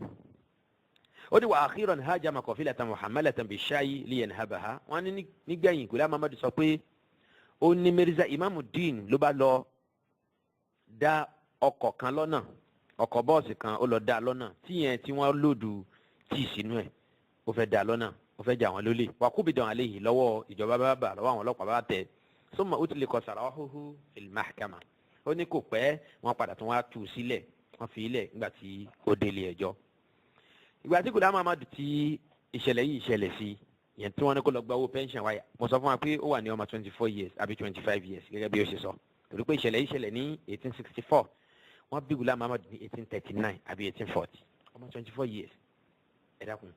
Ó ní wa akhiran hajama qafilatan muhammalatan bishayi liyanhabaha. Wọ́n ní nígbẹ̀yìn Gulam Ahmad sọ pé ó ní Mirza Imamuddin ló bá lọ dá ọkọ̀ kan lọ́nà, ọkọ̀ bọ́ọ̀sì kan, ó lọ dá lọ́nà tíyẹn tí wọ́n lòdù tíì sínú ẹ̀, ó fẹ́ dá lọ́nà, ó fẹ́ jà wọ́n lólè. Wàkúbìdàn àléyìí lọ́wọ́ ìjọba bá bà lọ́wọ́ àwọn ọlọ́pàá bá tẹ̀. Summa utliqa sarahuhu fil mahkama. Ó ní kò pẹ́, wọ́n padà tún wá tú sílẹ̀, wọ́n fi ilẹ̀ nígbà tí ó délé ẹjọ́. Ìgbà tí Gulam Ahmad tí ìṣẹ̀lẹ̀ yìí ṣẹlẹ̀ sí yẹn, tí wọ́n ní kó lọ gba owó pension wáyà, mo sọ fún wa pé ó wà ní ọmọ 24 years àbí 25 years gẹ́gẹ́ bí ó ṣe sọ, torí pé ìṣẹ̀lẹ̀ yìí ṣẹlẹ̀ ní 1864, wọ́n bí Gulam Ahmad ní 1839 àbí 1840, ọmọ 24 years. Ẹ dákun,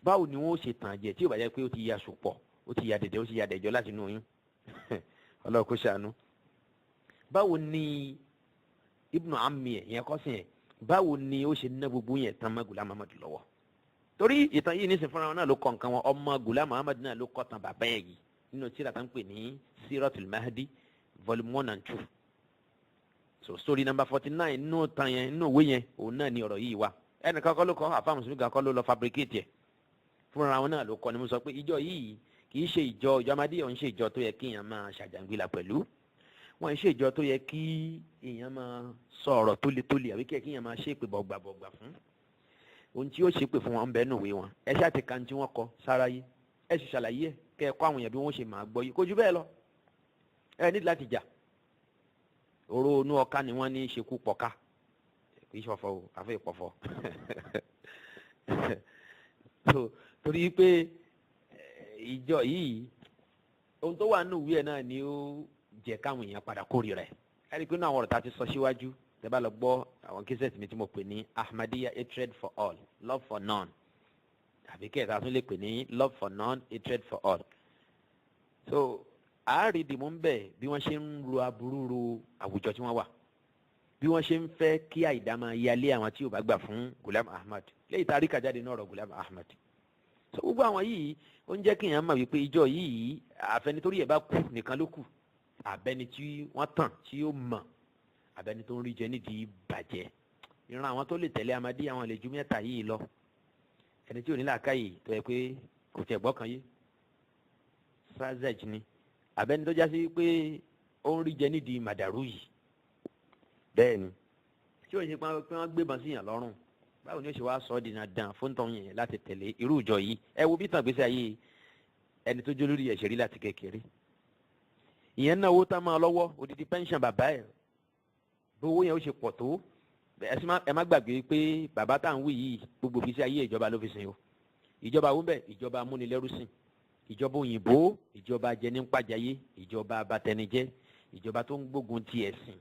báwo ni wọ́n ṣe tàn jẹ tí ó bá jẹ́ pé ó ti ya sùpọ̀, ó ti ya dẹ̀dẹ̀, ó ti ya dẹ̀jọ́ láti inú oyún? Ọlọ́run kó ṣàánú. Báwo ni ibnu ammi ẹ̀ yẹn kọ́sìn ẹ̀, báwo ni ó ṣe ná gbogbo yẹn tán mọ́ Gulam Ahmad lọ́wọ́? Torí ìtàn yìí nísìnyí fúnra wọn náà ló kọ nǹkan wọn. Ọmọ Ghulam Ahmad náà ló kọ tán bàbá ẹ̀ yìí nínú tírà tá ń pè ní Siratul Mahdi volume 1 and 2. So story number 49 nínú tán yẹn, nínú òwe yẹn, òun náà ni ọ̀rọ̀ yìí wà. Ẹnìkan kọ́ ló kọ́, àfa mùsùlùmí kan kọ́ ló lọ fabricate ẹ̀, fúnra wọn náà ló kọ́. Ni mo sọ pé ìjọ yìí kì í ṣe ìjọ, ìjọ Ahmadiyya ń ṣe ìjọ tó yẹ kí èèyàn máa ṣàjàngbìlà pẹ̀lú wọn, ń ṣe ìjọ tó yẹ kí èèyàn máa sọ ọ̀rọ̀ tó le tó le, àbí kí èèyàn máa ṣépè bọ̀gbàbọ̀gbà fún. Ohun tí yóò ṣépè fún wọn ń bẹ nù ìwé wọn. Ẹ ṣáà ti kan tí wọ́n kọ sáráyé, ẹ sì ṣàlàyé ẹ kẹ́ ẹ kọ́ àwọn èèyàn bí wọ́n ṣe máa gbọ́ yìí. Kò jù bẹ́ẹ̀ lọ. Ẹ ní láti jà oró inú ọ̀ka ni wọ́n ní ṣekú pọ̀ká, kì í ṣọ̀fọ̀ o, àfẹ́ ìpọ̀fọ̀. Torí pé ìjọ yìí, ohun tó wà nínú ìwé ẹ̀ náà ni ó jẹ́ káwọn èèyàn padà kórìíra ẹ̀. Ẹ rí i pé náà àwọn ọ̀rọ̀ tá a ti sọ síwájú, tẹ́ bá lọ gbọ́ àwọn cassette mi tí mo pè ní Ahmadiyya hatred for all, love for none, àbí kẹ́ẹ̀ta tún lè pè ní love for none, hatred for all. So àárí dìmú ń bẹ̀ bí wọ́n ṣe ń ro aburú ro àwùjọ tí wọ́n wà, bí wọ́n ṣe ń fẹ́ kí àìdá máa yálé àwọn tí ò bá gbà fún Ghulam Ahmad, lẹ́yìn tá a rí kàjáde náà ọ̀rọ̀ Ghulam Ahmad. So gbogbo àwọn yìí, ó ń jẹ́ kí èèyàn mọ̀ wípé ìjọ yìí, àfẹnitórí ẹ̀ bá kú nìkan ló kù, àbẹ́ni tí wọ́n tàn tí ó mọ̀, àbẹ́ni tó ń rí jẹ nídìí bàjẹ́. Ìran àwọn tó lè tẹ̀lé Ahmadiyya, àwọn lè ju mẹ́ta yìí lọ: ẹni tí ò ní làákàyè tó yẹ pé kò tẹ̀ gbọ́kàn yé sazej ni, àbẹ́ni tó já sí pé ó ń rí jẹ nídìí màdàrú yìí. Bẹ́ẹ̀ ni tí ó ń ṣe pé wọ́n gbébọn sí yàn lọ́rùn, báwo ni ó ṣe wá sọ ọ́ di dandan fún tọ́hún yẹn láti tẹ̀lé irú ìjọ yìí? Ẹ wo bí tàn gbèsè ayé ẹni tó jó lórí ẹ̀ṣẹ̀ rí láti kékeré. Ìyẹn náà, owó tá máa lọ́wọ́, odidi pension bàbá ẹ̀, bí owó yẹn ó ṣe pọ̀ tó. Ẹ má gbàgbé pé bàbá tá à ń wí yìí, gbogbo ìgbésí ayé ìjọba ló fi sìn o. Ìjọba wo bẹ́ẹ̀? Ìjọba amúnilẹ́rú sìn, ìjọba òyìnbó, ìjọba ajẹnípàjáyé, ìjọba abatẹnijẹ́, ìjọba tó ń gbógun ti ẹ̀sìn.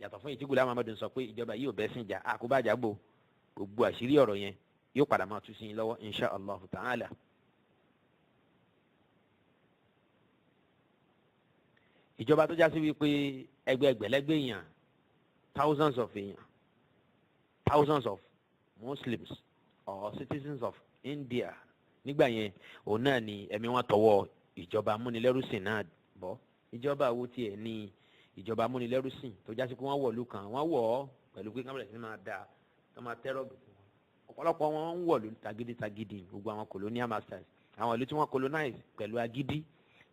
Yàtọ̀ fún ìtí Ghulam Ahmad sọ pé ìjọba yìí ò bẹ́ sìn jà, àkóbájà gbò. Gbogbo àṣírí ọ̀rọ̀ yẹn yóò padà máa tú sí yín lọ́wọ́, insha allah ta'ala. Ìjọba tó já sí wípé ẹgbẹ́ ẹgbẹ̀lẹ́gbẹ̀ èèyàn, thousands of èèyàn, thousands of Muslims or citizens of India nígbà yẹn, òun náà ni ẹ̀mí wọn tọwọ́ ìjọba amúnilẹ́rúsìn náà bọ́. Ìjọba wo tiẹ̀ ní ìjọba amúnilẹ́rúsìn tó já sí pé wọ́n wọ̀lú kan, wọ́n wọ̀ ọ́ pẹ̀lú pé kábẹ̀rẹ̀ sí máa da tó máa tẹ́rọ̀ fún wọn? Ọ̀pọ̀lọpọ̀ wọn ń wọ̀lú tagídí tagídí. Gbogbo àwọn colonial masters, àwọn ìlú tí wọ́n colonize pẹ̀lú agídí,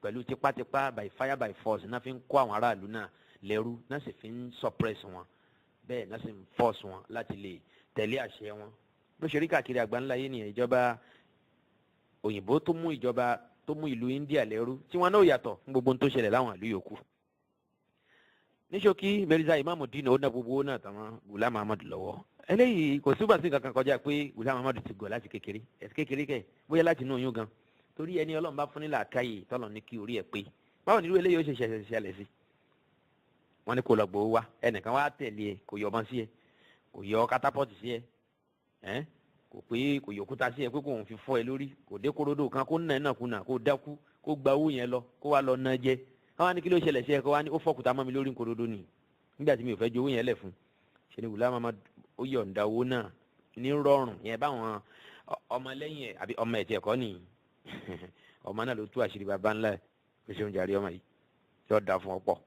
pẹ̀lú tipátipá, by fire by force náà fi ń kó àwọn aráàlú náà lẹ́rú, náà sì fi ń suppress wọn, bẹ́ẹ̀ náà sì ń force wọn láti lè tẹ̀lé àṣẹ wọn. Bó ṣe rí káàkiri àgbáńlá yìí nìyẹn. Ìjọba òyìnbó tó mú ìjọba tó mú ìlú India lẹ́rú tí wọn náà yàtọ̀ fún gbogbo ohun tó ṣẹlẹ̀ láwọn ìlú yòókù. Ní ṣókí, Mirza Imamuddin ó ná gbogbo owó náà tàwọn Ghulam Ahmad lọ́wọ́. Eléyìí kò sígbà sí kankan kọjá pé Ghulam Ahmad ti gọ̀ láti kékeré, ẹ̀sìn kékeré kẹ̀, bóyá láti inú oyún gan. Torí ẹni Ọlọ́run bá fún ní làákàyè, tọ́lọ̀ ní kí orí ẹ̀ pé, báwo ni irú eléyìí ó ṣe ṣẹlẹ̀ ṣẹlẹ̀ sí? Wọ́n ní kó lọ gbowó wá, ẹnìkan wá tẹ̀lé ẹ, kò yọ ọmọ sí ẹ, kò yọ katapọ́ọ̀tì sí ẹ, ẹ kò pé kò yọ òkúta sí ẹ pé kò ń fi fọ́ ẹ lórí, kò dé korodo kan kó nà ẹ nàkúnà, kó dákú, kó gba owó yẹn lọ, kó wá lọ ná jẹ. Káwọn á ní kí ló ṣẹlẹ̀ sí ẹ? Kó wá ní ó fọ́kúta mọ́ mi lórí korodo ni nígbà tí mi ò fẹ́ ju owó yẹn lẹ̀ fún. Ṣe ni Ghulam Ahmad ó yọ̀ǹda owó náà ní rọrùn yẹn báwọn ọmọlẹ́yìn ẹ̀, àbí ọmọ ẹ̀ tiẹ̀ kọ́ nìyí. Ọmọ náà ló tú àṣírí baba ńlá ẹ̀. Kò ṣeun jàre, ọmọ yìí yóò da fún ọ pọ̀.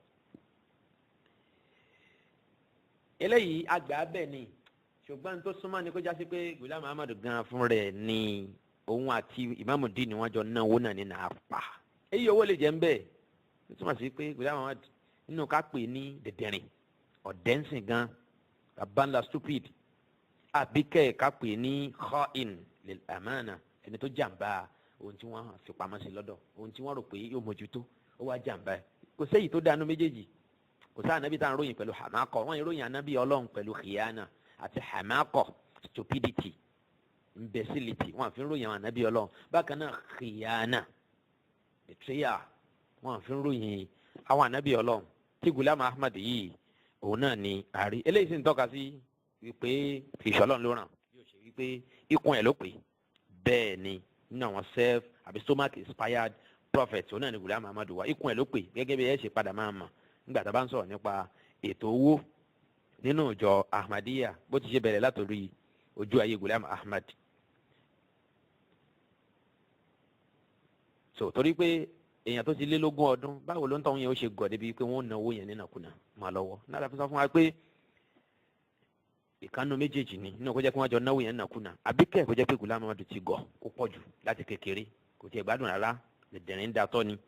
Eléyìí àgbà bẹ́ẹ̀ ni, ṣùgbọ́n tó súnmọ́ ni kó já sí pé Ghulam Ahmad gan fún rẹ̀ ni òun àti Imamuddin ni wọ́n jọ náwó náà ní nàá pa. Èyí owó lè jẹ́ ń bẹ́ẹ̀, ó túmọ̀ sí pé Ghulam Ahmad, nínú ká pè ní dẹ̀dẹ̀rìn ọ̀dẹ́nsìn gan, baba ńlá stupid, àbí kẹ́ ká pè ní kha'in lil amana, ẹni tó jàǹbá ohun tí wọ́n fi pamọ́ sí lọ́dọ̀, ohun tí wọ́n rò pé yóò mójútó, ó wá jàǹbá ẹ̀. Kò séyìí tó dánú méjèèjì. Kò sáà ànábì tá à ń ròyìn pẹ̀lú hamakọ. Wọ́n ń ròyìn ànábì Ọlọ́run pẹ̀lú khiyana àti hamakọ, stupidity, imbecility, wọ́n fi ń ròyìn àwọn ànábì Ọlọ́run. Bákan náà, khiyana, betrayal, wọ́n fi ń ròyìn àwọn ànábì Ọlọ́run. Tí Ghulam Ahmad yìí, òun náà ni àárí eléyìí sì ń tọ́ka sí wípé ìṣọ́lọ́run ló ràn yóò ṣe wípé ikùn ẹ̀ ló pè. Bẹ́ẹ̀ ni, nínú àwọn self àbí stomach inspired prophet, òun náà ni Ghulam Ahmad wà. Ikùn ẹ̀ ló pè, gẹ́gẹ́ bí ẹ ṣe padà máa mọ̀ nígbà tá a bá ń sọ̀rọ̀ nípa ètò owó nínú ìjọ Ahmadiyya, bó ti ṣe bẹ̀rẹ̀ látòrí ojú ayé Ghulam Ahmad. So torí pé èèyàn tó ti lé lógún ọdún, báwo ló ń tọ́hún yẹn ó ṣe gọ̀ débi pé wọ́n ná owó yẹn nínàkúnà máa lọ́wọ́ náà? La fi sọ fún wa pé ìkànnù méjèèjì ni nínú kó jẹ́ kí wọ́n jọ náwó yẹn nínàkúnà, àbí kẹ́ kó jẹ́ pé Ghulam Ahmad ti gọ̀ kó pọ̀ jù láti kékeré, kò tiẹ̀ gbádùn rárá, dẹ̀dẹ̀rín datọ́ ni.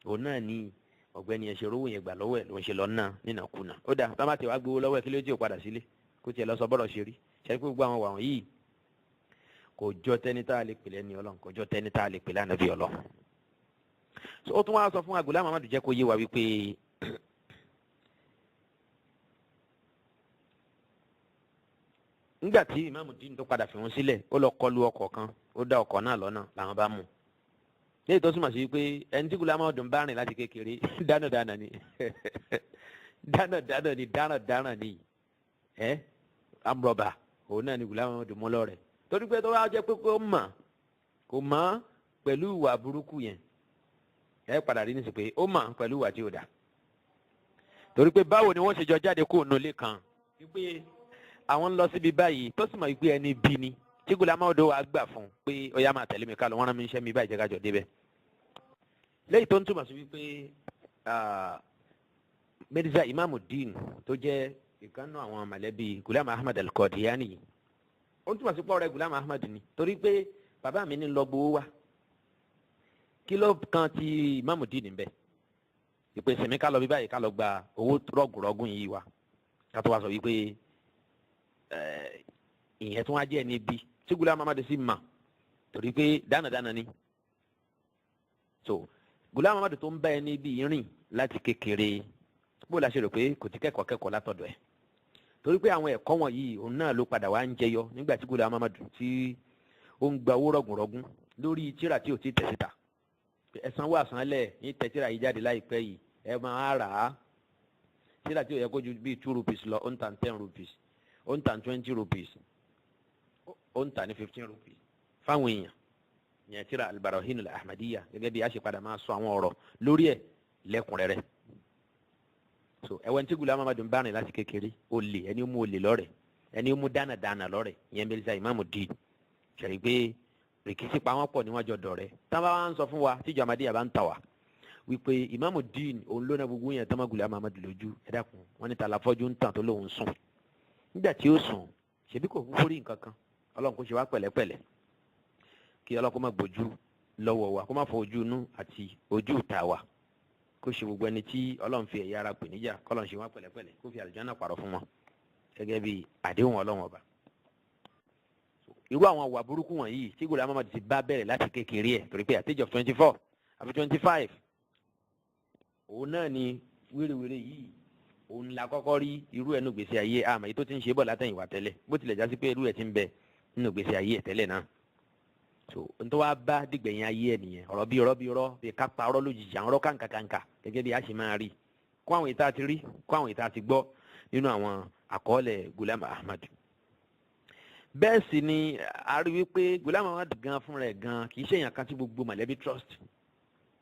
Òun náà ni ọ̀gbẹ́ni ẹ̀ ṣe rówó yẹn gbà lọ́wọ́ ẹ̀ ló ń ṣe lọ ná nínàkúnà. Ó dà tá má ti wá gbowó lọ́wọ́ ẹ̀, kí ló tí ò padà sílé kó tiẹ̀ lọ sọ bọ́rọ̀ ṣe rí? Ṣe pé gbogbo àwọn wàhùn yìí kò jọ tẹ́ni tá a lè pèlè ní Ọlọ́run, kò jọ tẹ́ni tá a lè pèlè ànábì Ọlọ́run. So ó tún wá sọ fún wa, Ghulam Ahmad jẹ́ kó yé wa wípé nígbà tí Ìmáàmù Dín tó padà fi wọn sílẹ̀, ó lọ kọlu ọkọ̀ kan, ó dá ọkọ̀ náà lọ́nà làwọn bá mú. Léyìí tó túmọ̀ sí wípé ẹni tí Ghulam Ahmad ń bá rìn láti kékeré, dánadáná ni, dánadáná ni, dánadáná ni, ẹ amrọ̀bà òun náà ni Ghulam Ahmad mú lọ́rẹ̀. Torí pé tó bá jẹ́ pé kó mọ̀, kò mọ̀ pẹ̀lú ìwà burúkú yẹn, ẹ padà rí nísìsiyìí pé ó mọ̀ pẹ̀lú ìwà tí ò dá. Torí pé báwo ni wọ́n ṣe jọ jáde kó nulẹ̀ ilé kan wípé àwọn ń lọ síbi báyìí, tó sì mọ̀ wípé ẹni bí ni tí Ghulam Ahmad wà gbà fún pé ó yá, máa tẹ̀lé mi ká lọ, wọ́n rán mi iṣẹ́ mi báyìí, jẹ́ ká jọ débẹ̀. Léyìí tó ń túmọ̀ sí wípé Mirza Imamuddin tó jẹ́ ìkànnù àwọn mọ̀lẹ́bí Ghulam Ahmad al-Qadiani, ó ń túmọ̀ sí pọ́ọ̀rẹ́ Ghulam Ahmad ni, torí pé bàbá mi ní lọ gbowó wá, kí ló kan ti Imamuddin níbẹ̀? Ìpèsè mi ká lọ bí báyìí, ká lọ gba owó rọ̀gùrọ̀gùn yìí wá, ká tó wá sọ wípé ìyẹn tó wá jẹ́ ẹni bí tí Ghulam Ahmad sì mà, torí pé dánadáná ni. So Ghulam Ahmad tó ń bá ẹni bí rìn láti kékeré, bó la ṣe rò pé kò ti kẹ́kọ̀ọ́ kẹ́kọ̀ọ́ látọ̀dọ̀ ẹ̀? Torí pé àwọn ẹ̀kọ́ wọ̀nyí, òun náà ló padà wá ń jẹyọ nígbà tí Ghulam Ahmad tí ó ń gba owó rọ̀gùnrọ̀gùn lórí tíra tí ò ti tẹ̀ síta. Ẹ̀sán wà sánlẹ̀ ní tẹ̀ tíra yìí jáde láìpẹ́ yìí, ẹ máa rà á. Tíra tí ò yẹ kó ju bíi 2 rupees lọ, ó ń tà 10 rupees, ó ń tà 20 rupees, ó ń tà ní 15 rupees fáwọn èèyàn yẹn. Tíra Al-Barahin al-Ahmadiyya, gẹ́gẹ́ bí a ṣe padà máa sọ àwọn ọ̀rọ̀ lórí ẹ̀ lẹ́kùnrẹ́rẹ́. So ẹ̀wọ̀n tí Ghulam Ahmad ń bá rìn láti kékeré, olè, ẹni ó mú olè lọ́rẹ̀, ẹni ó mú dánadáná lọ́rẹ̀, ìyẹn Mirza Imamuddin, ṣẹ̀rí pé rìkísí pa wọ́n pọ̀ níwájú ọ̀dọ̀ rẹ̀. Táwọn bá ń sọ fún wa tíjọ Ahmadiyya bá ń tà wá wípé Imamuddin òun ló ná gbogbo yẹn tán Ghulam Ahmad lójú, ẹ dákun, wọ́n ní tàlàfọ́jú ń tàn tó lóun sùn. Nígbà tí ó sùn, ṣebí kò kúkú rí nǹkan kan. Ọlọ́run kò ṣe wá pẹ̀lẹ́pẹ̀lẹ́, kí Ọlọ́run kó má gbójú lọ́wọ́ wa, kó má fọ ojú inú àti ojú ìta wa, kó ṣe gbogbo ẹni tí Ọlọ́run fi ẹ̀yà ara pè níjà, kọ́lọ́run ṣe wá pẹ̀lẹ́pẹ̀lẹ́, kó fi àlùjánnà pàrọ̀ fún wọn gẹ́gẹ́ bí àdéhùn Ọlọ́run ọba. Irú àwọn àwà burúkú wọ̀nyí tí Ghulam Ahmad ti bá bẹ̀rẹ̀ láti kékeré ẹ̀, torí pé at age of 24 àbí 25, òun náà ni wérewère yìí òun la kọ́kọ́ rí irú ẹ̀ nínú ìgbésí ayé. Àmọ́ èyí tó ti ń ṣe bọ̀ látẹ̀yìnwá tẹ́lẹ̀, bó tilẹ̀ já sí pé irú ẹ̀ ti ń bẹ nínú ìgbésí ayé ẹ̀ tẹ́lẹ̀ náà. So n tó wá bá dìgbẹ̀yìn ayé ẹ̀ nìyẹn, ọ̀rọ̀ bí ọ̀rọ̀ bí ọ̀rọ̀ bí ká pa ọ̀rọ̀ lójijì, àwọn ọ̀rọ̀ kàǹkàkàǹkà, gẹ́gẹ́ bí a ṣe máa rí kó àwọn ìta ti rí, kó àwọn ìta ti gbọ́ nínú àwọn àkọọ́lẹ̀ Ghulam Ahmad. Bẹ́ẹ̀ sì ni a rí wípé Ghulam Ahmad gan fúnra ẹ̀ gan kì í ṣe èèyàn kan tí gbogbo mọ̀lẹ́bí trust.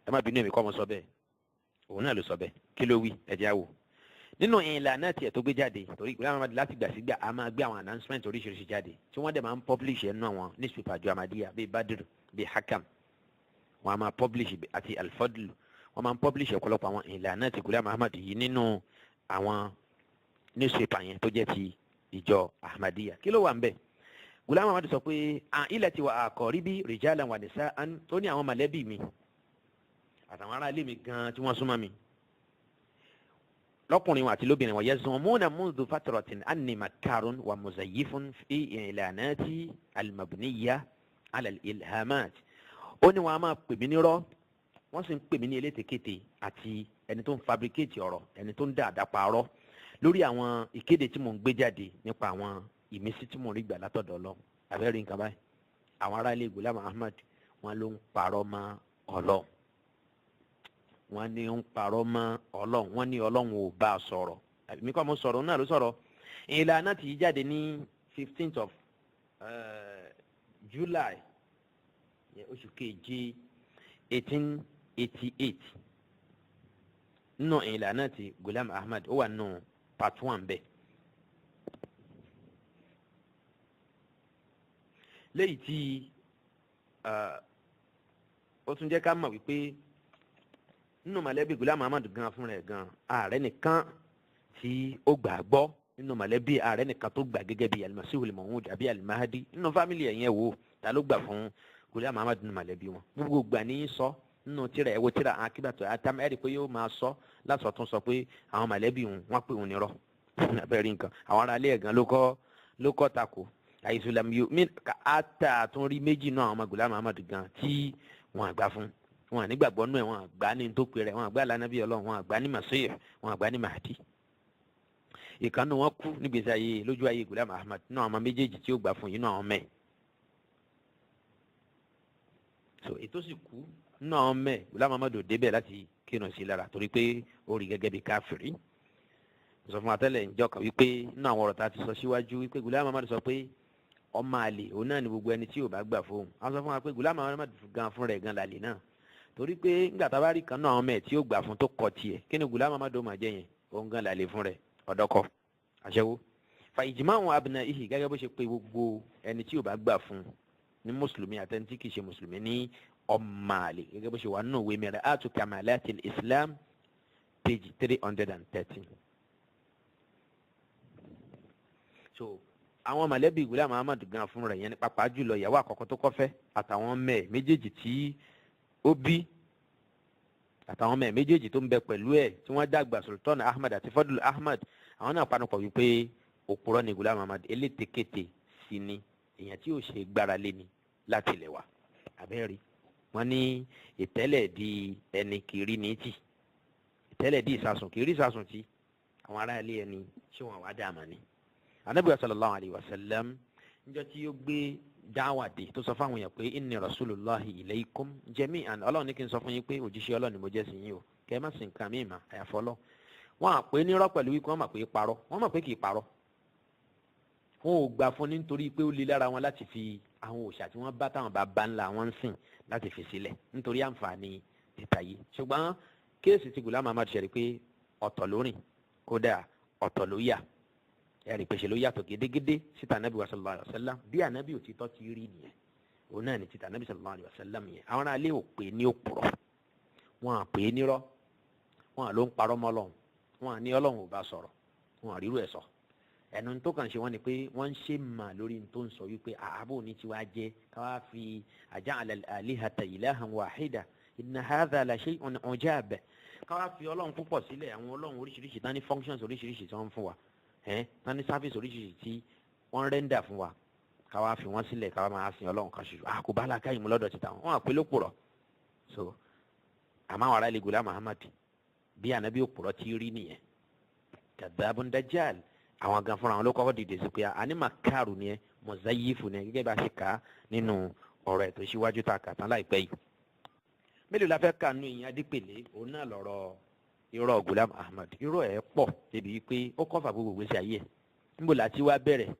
Ẹ má bínú, èmi kọ́ mo sọ bẹ́ẹ̀, òun náà ló sọ bẹ́ẹ̀. Kí ló wí? Ẹ jẹ́ á wò nínú ìlànà tiẹ̀ tó gbé jáde, torí Ghulam Ahmad láti gbà sígbà a máa gbé àwọn announcement oríṣiríṣi jáde tí wọ́n dẹ̀ máa ń publish ẹ̀ nínú àwọn newspaper àjọ Ahmadiyya bíi Badr, bíi Hakam, wọ́n á máa publish, àti Al-Fadl, wọ́n máa ń publish ọ̀pọ̀lọpọ̀ àwọn ìlànà ti Ghulam Ahmad yìí nínú àwọn newspaper yẹn tó jẹ́ ti ìjọ Ahmadiyya. Kí ló wà ń bẹ̀? Ghulam Ahmad sọ pé ilẹ̀ ti wà aqaribi rijalan wa nisa'an, tó ní àwọn mọ̀lẹ́bí mi àtàwọn aráalé mi gan tí wọ́n súnmọ́ mi lọ́kùnrin wọn àti lóbìnrin wọn, yazumuna mundu fatratin anni makarun wa muzayyifun fi i'lanati al-mabniya ala al-ilhamat. Ó ní wọn a máa pè mí nírọ́, wọ́n sì ń pè mí ní elétekéte àti ẹni tó ń fabricate ọ̀rọ̀, ẹni tó ń dá àdáparọ́ lórí àwọn ìkéde tí mò ń gbé jáde nípa àwọn ìmísí tí mò ń rí gbà látọ̀dọ̀ Ọlọ́run. Àbẹ́rẹ́ nǹkan báyìí, àwọn ará ilé Ghulam Ahmad, wọn ló ń parọ́ mọ́ Ọlọ́run, wọ́n ní ń parọ́ mọ́ Ọlọ́run, wọ́n ní Ọlọ́run ò bá a sọ̀rọ̀. Èmi kọ́ mo sọ̀rọ̀, náà ló sọ̀rọ̀. Ìlànà tí jáde ní 15th of July, oṣù keje, 1888, nínú ìlànà tí Ghulam Ahmad, ó wà nínú part 1 bẹ́ẹ̀. Léyìí tí Ó tún jẹ́ ká mọ̀ wípé nínú mọ̀lẹ́bí Gulam Ahmad gan fúnra ẹ̀ gan, ààrẹ nìkan tí ó gbà gbọ́ nínú mọ̀lẹ́bí, ààrẹ nìkan tó gbà gẹ́gẹ́ bí Al-Masihul Maw'ud àbí Al-Mahdi nínú family ẹ̀yẹn. Wò ta ló gbà fún Gulam Ahmad nínú mọ̀lẹ́bí wọn? Gbogbo gbà ní sọ nínú tíra ẹ̀wọ̀ tíra akíbàtọ̀ atam, ẹ̀rí pé yóò máa sọ lásọ̀tún sọ pé àwọn mọ̀lẹ́bí wọn pè wọn nírọ́ abẹ́rẹ́ nǹkan. Àwọn ará ilé ẹ̀gán ló kọ́ tako àìsùlámù yóò mí ata tún rí méjì náà. Àwọn ọmọ Gulam Ahmad gan tí wọn àgbà fún wọn ànígbàgbọ́ nù ẹ̀, wọn àgbà ní tó pe rẹ̀, wọn àgbà lánàbí Ọlọ́run, wọn àgbà ní Masih, wọn àgbà ní Mahdi. Ìkànnì wọn kú nígbèsè ayé, lójú ayé Gulam Ahmad náà, àwọn méjèèjì tí ó gbà fún yìí náà, àwọn mẹ́ẹ̀. So ètò sì kú nínú àwọn mẹ́ẹ̀, Gulam Ahmad ò débẹ̀ láti kírun sí lára torí pé ó rí gẹ́gẹ́ bí káfìrí. Sọ fún atẹ́lẹ̀ ìjọ kan wípé nínú àwọn ọ̀rọ̀ tá a ti sọ síwájú wípé Gulam Ahmad sọ pé ọmọ àlè òun náà ni gbogbo ẹni tí ò bá gbà fóun. A sọ fún wa pé Gulam Ahmad gan fún rẹ̀ gan làlè náà, torí pé nígbà tá a bá rí kan náà àwọn ọmọ ẹ̀ tí ó gbà fún tó kọ tiẹ̀, kí ni Gulam Ahmad ó máa jẹ́ yẹn? Òun gan làlè fún rẹ̀, ọ̀dọ́kọ aṣẹ́wó. Fa ijma'u abna'ihi, gẹ́gẹ́ bó ṣe pé gbogbo ẹni tí ò bá gbà fún ní mùsùlùmí àtẹni tí kì í ṣe mùsùlùmí ní ọmọ àlè, gẹ́gẹ́ bó ṣe wà nínú ìwé Mir'atu Kamalatil Islam, page 313. So àwọn mọ̀lẹ́bí Gulam Ahmad gan fún rẹ̀ yẹn ní, pàápàá jùlọ ìyàwó àkọ́kọ́ tó kọ́fẹ́ àtàwọn ọmọ ẹ̀ méjèèjì tí ó bí, àtàwọn ọmọ ẹ̀ méjèèjì tó ń bẹ pẹ̀lú ẹ̀ tí wọ́n dàgbà, Sultan Ahmad àti Fadl Ahmad, àwọn náà panupọ̀ wípé òpùrọ́ ni Gulam Ahmad, elétekéte sí ni, èèyàn tí ò ṣe gbára lé ni láti ilẹ̀ wa. Abẹ́rẹ́ wọ́n ní ìtẹ́lẹ̀ di ẹni kiri ní tì, ìtẹ́lẹ̀ di ìsasùn kiri ìsasùn tí àwọn ará ilé ẹni ṣé wọn wá dààmú ni. Anabi sallallahu alayhi wa sallam, níjọ́ tí ó gbé dáwà dé, tó sọ fáwọn èèyàn pé inni rasulullahi ilaykum jami'an, Ọlọ́run ní kí n sọ fún yín pé òjíṣẹ́ Ọlọ́run ni mo jẹ́ sí yín o, kẹ́ ẹ má sìn nǹkan míì mà àyàfọ́ lọ. Wọ́n à pé nírọ́ pẹ̀lú wípé wọ́n mọ̀ pé parọ́, wọ́n mọ̀ pé kì í parọ́. Wọn ò gbà fún nítorí pé ó le lára wọn láti fi àwọn òòṣà tí wọ́n bá táwọn bàbá ńlá wọn ń sìn láti fi sílẹ̀ nítorí àǹfààní títa yìí. Ṣùgbọ́n case ti Gulam Ahmad ṣe rí pé ọ̀tọ̀ ló rìn, kódà ọ̀tọ̀ ló yà. Ẹ̀rí pèsè ló yàtọ̀ gédégédé síta anabi wa sallallahu alayhi wa sallam. Bí anabi òtítọ́ ti rí nìyẹn, òun náà ní títa anabi sallallahu alayhi wa sallam yẹn. Àwọn ará ilé ò pè ní òpùrọ̀, wọn à pè é nírọ́, wọn à ló ń parọ́ mọ́ Ọlọ́run, wọn à ní Ọlọ́run ò bá sọ̀rọ̀, wọn à rírú ẹ̀ sọ. Ẹnu tó kàn ṣe wọn ni pé wọ́n ń ṣe mà lórí tó ń sọ wípé ààbò ní tiwa jẹ́ káwá fi aja'ala al-alihata ilahan wahida, inna hadha la shay'un ujab, káwá fi Ọlọ́run púpọ̀ sílẹ̀, àwọn Ọlọ́run oríṣiríṣi tán ní functions oríṣiríṣi tí wọ́n ń fún wa, tán ní service oríṣiríṣi tí wọ́n ń render fún wa, káwá fi wọ́n sílẹ̀, káwá máa sin Ọlọ́run kan ṣoṣo. Àkó bá làákàyè mú lọ́dọ̀ títa wọn àpé lópùrọ̀. So àmọ́ àwọn ará ilé Gulam Ahmad, bí ànábì òpùrọ̀ ti rí nìyẹn, kadhabun dajjal, àwọn gan fúnra wọn ló kọ́kọ́ dìde sí pé àní màkàrù ni ẹ, mọ̀záyífù ni ẹ, gẹ́gẹ́ bá a ṣe kà á nínú ọ̀rọ̀ ẹ̀ tó ṣíwájú tá a kà tán láìpẹ́ yìí. Mélòó la fẹ́ kà nínú ìyẹn adípèlé? Òun náà lọ̀rọ̀ irọ́ Gulam Ahmad. Irọ́ ẹ̀ pọ̀ débi wípé ó kọ́fà gbogbo ìgbésí ayé ẹ̀. Níbo la ti wá bẹ̀rẹ̀?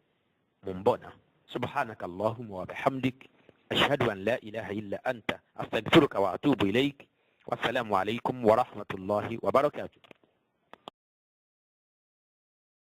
Mò ń bọ̀ náà. Subhanaka allahumma wa bihamdik, ashhadu an la ilaha illa anta, astaghfiruka wa atubu ilayk. Wasalaamu alaykum wa rahmatulahi wa barakatuh.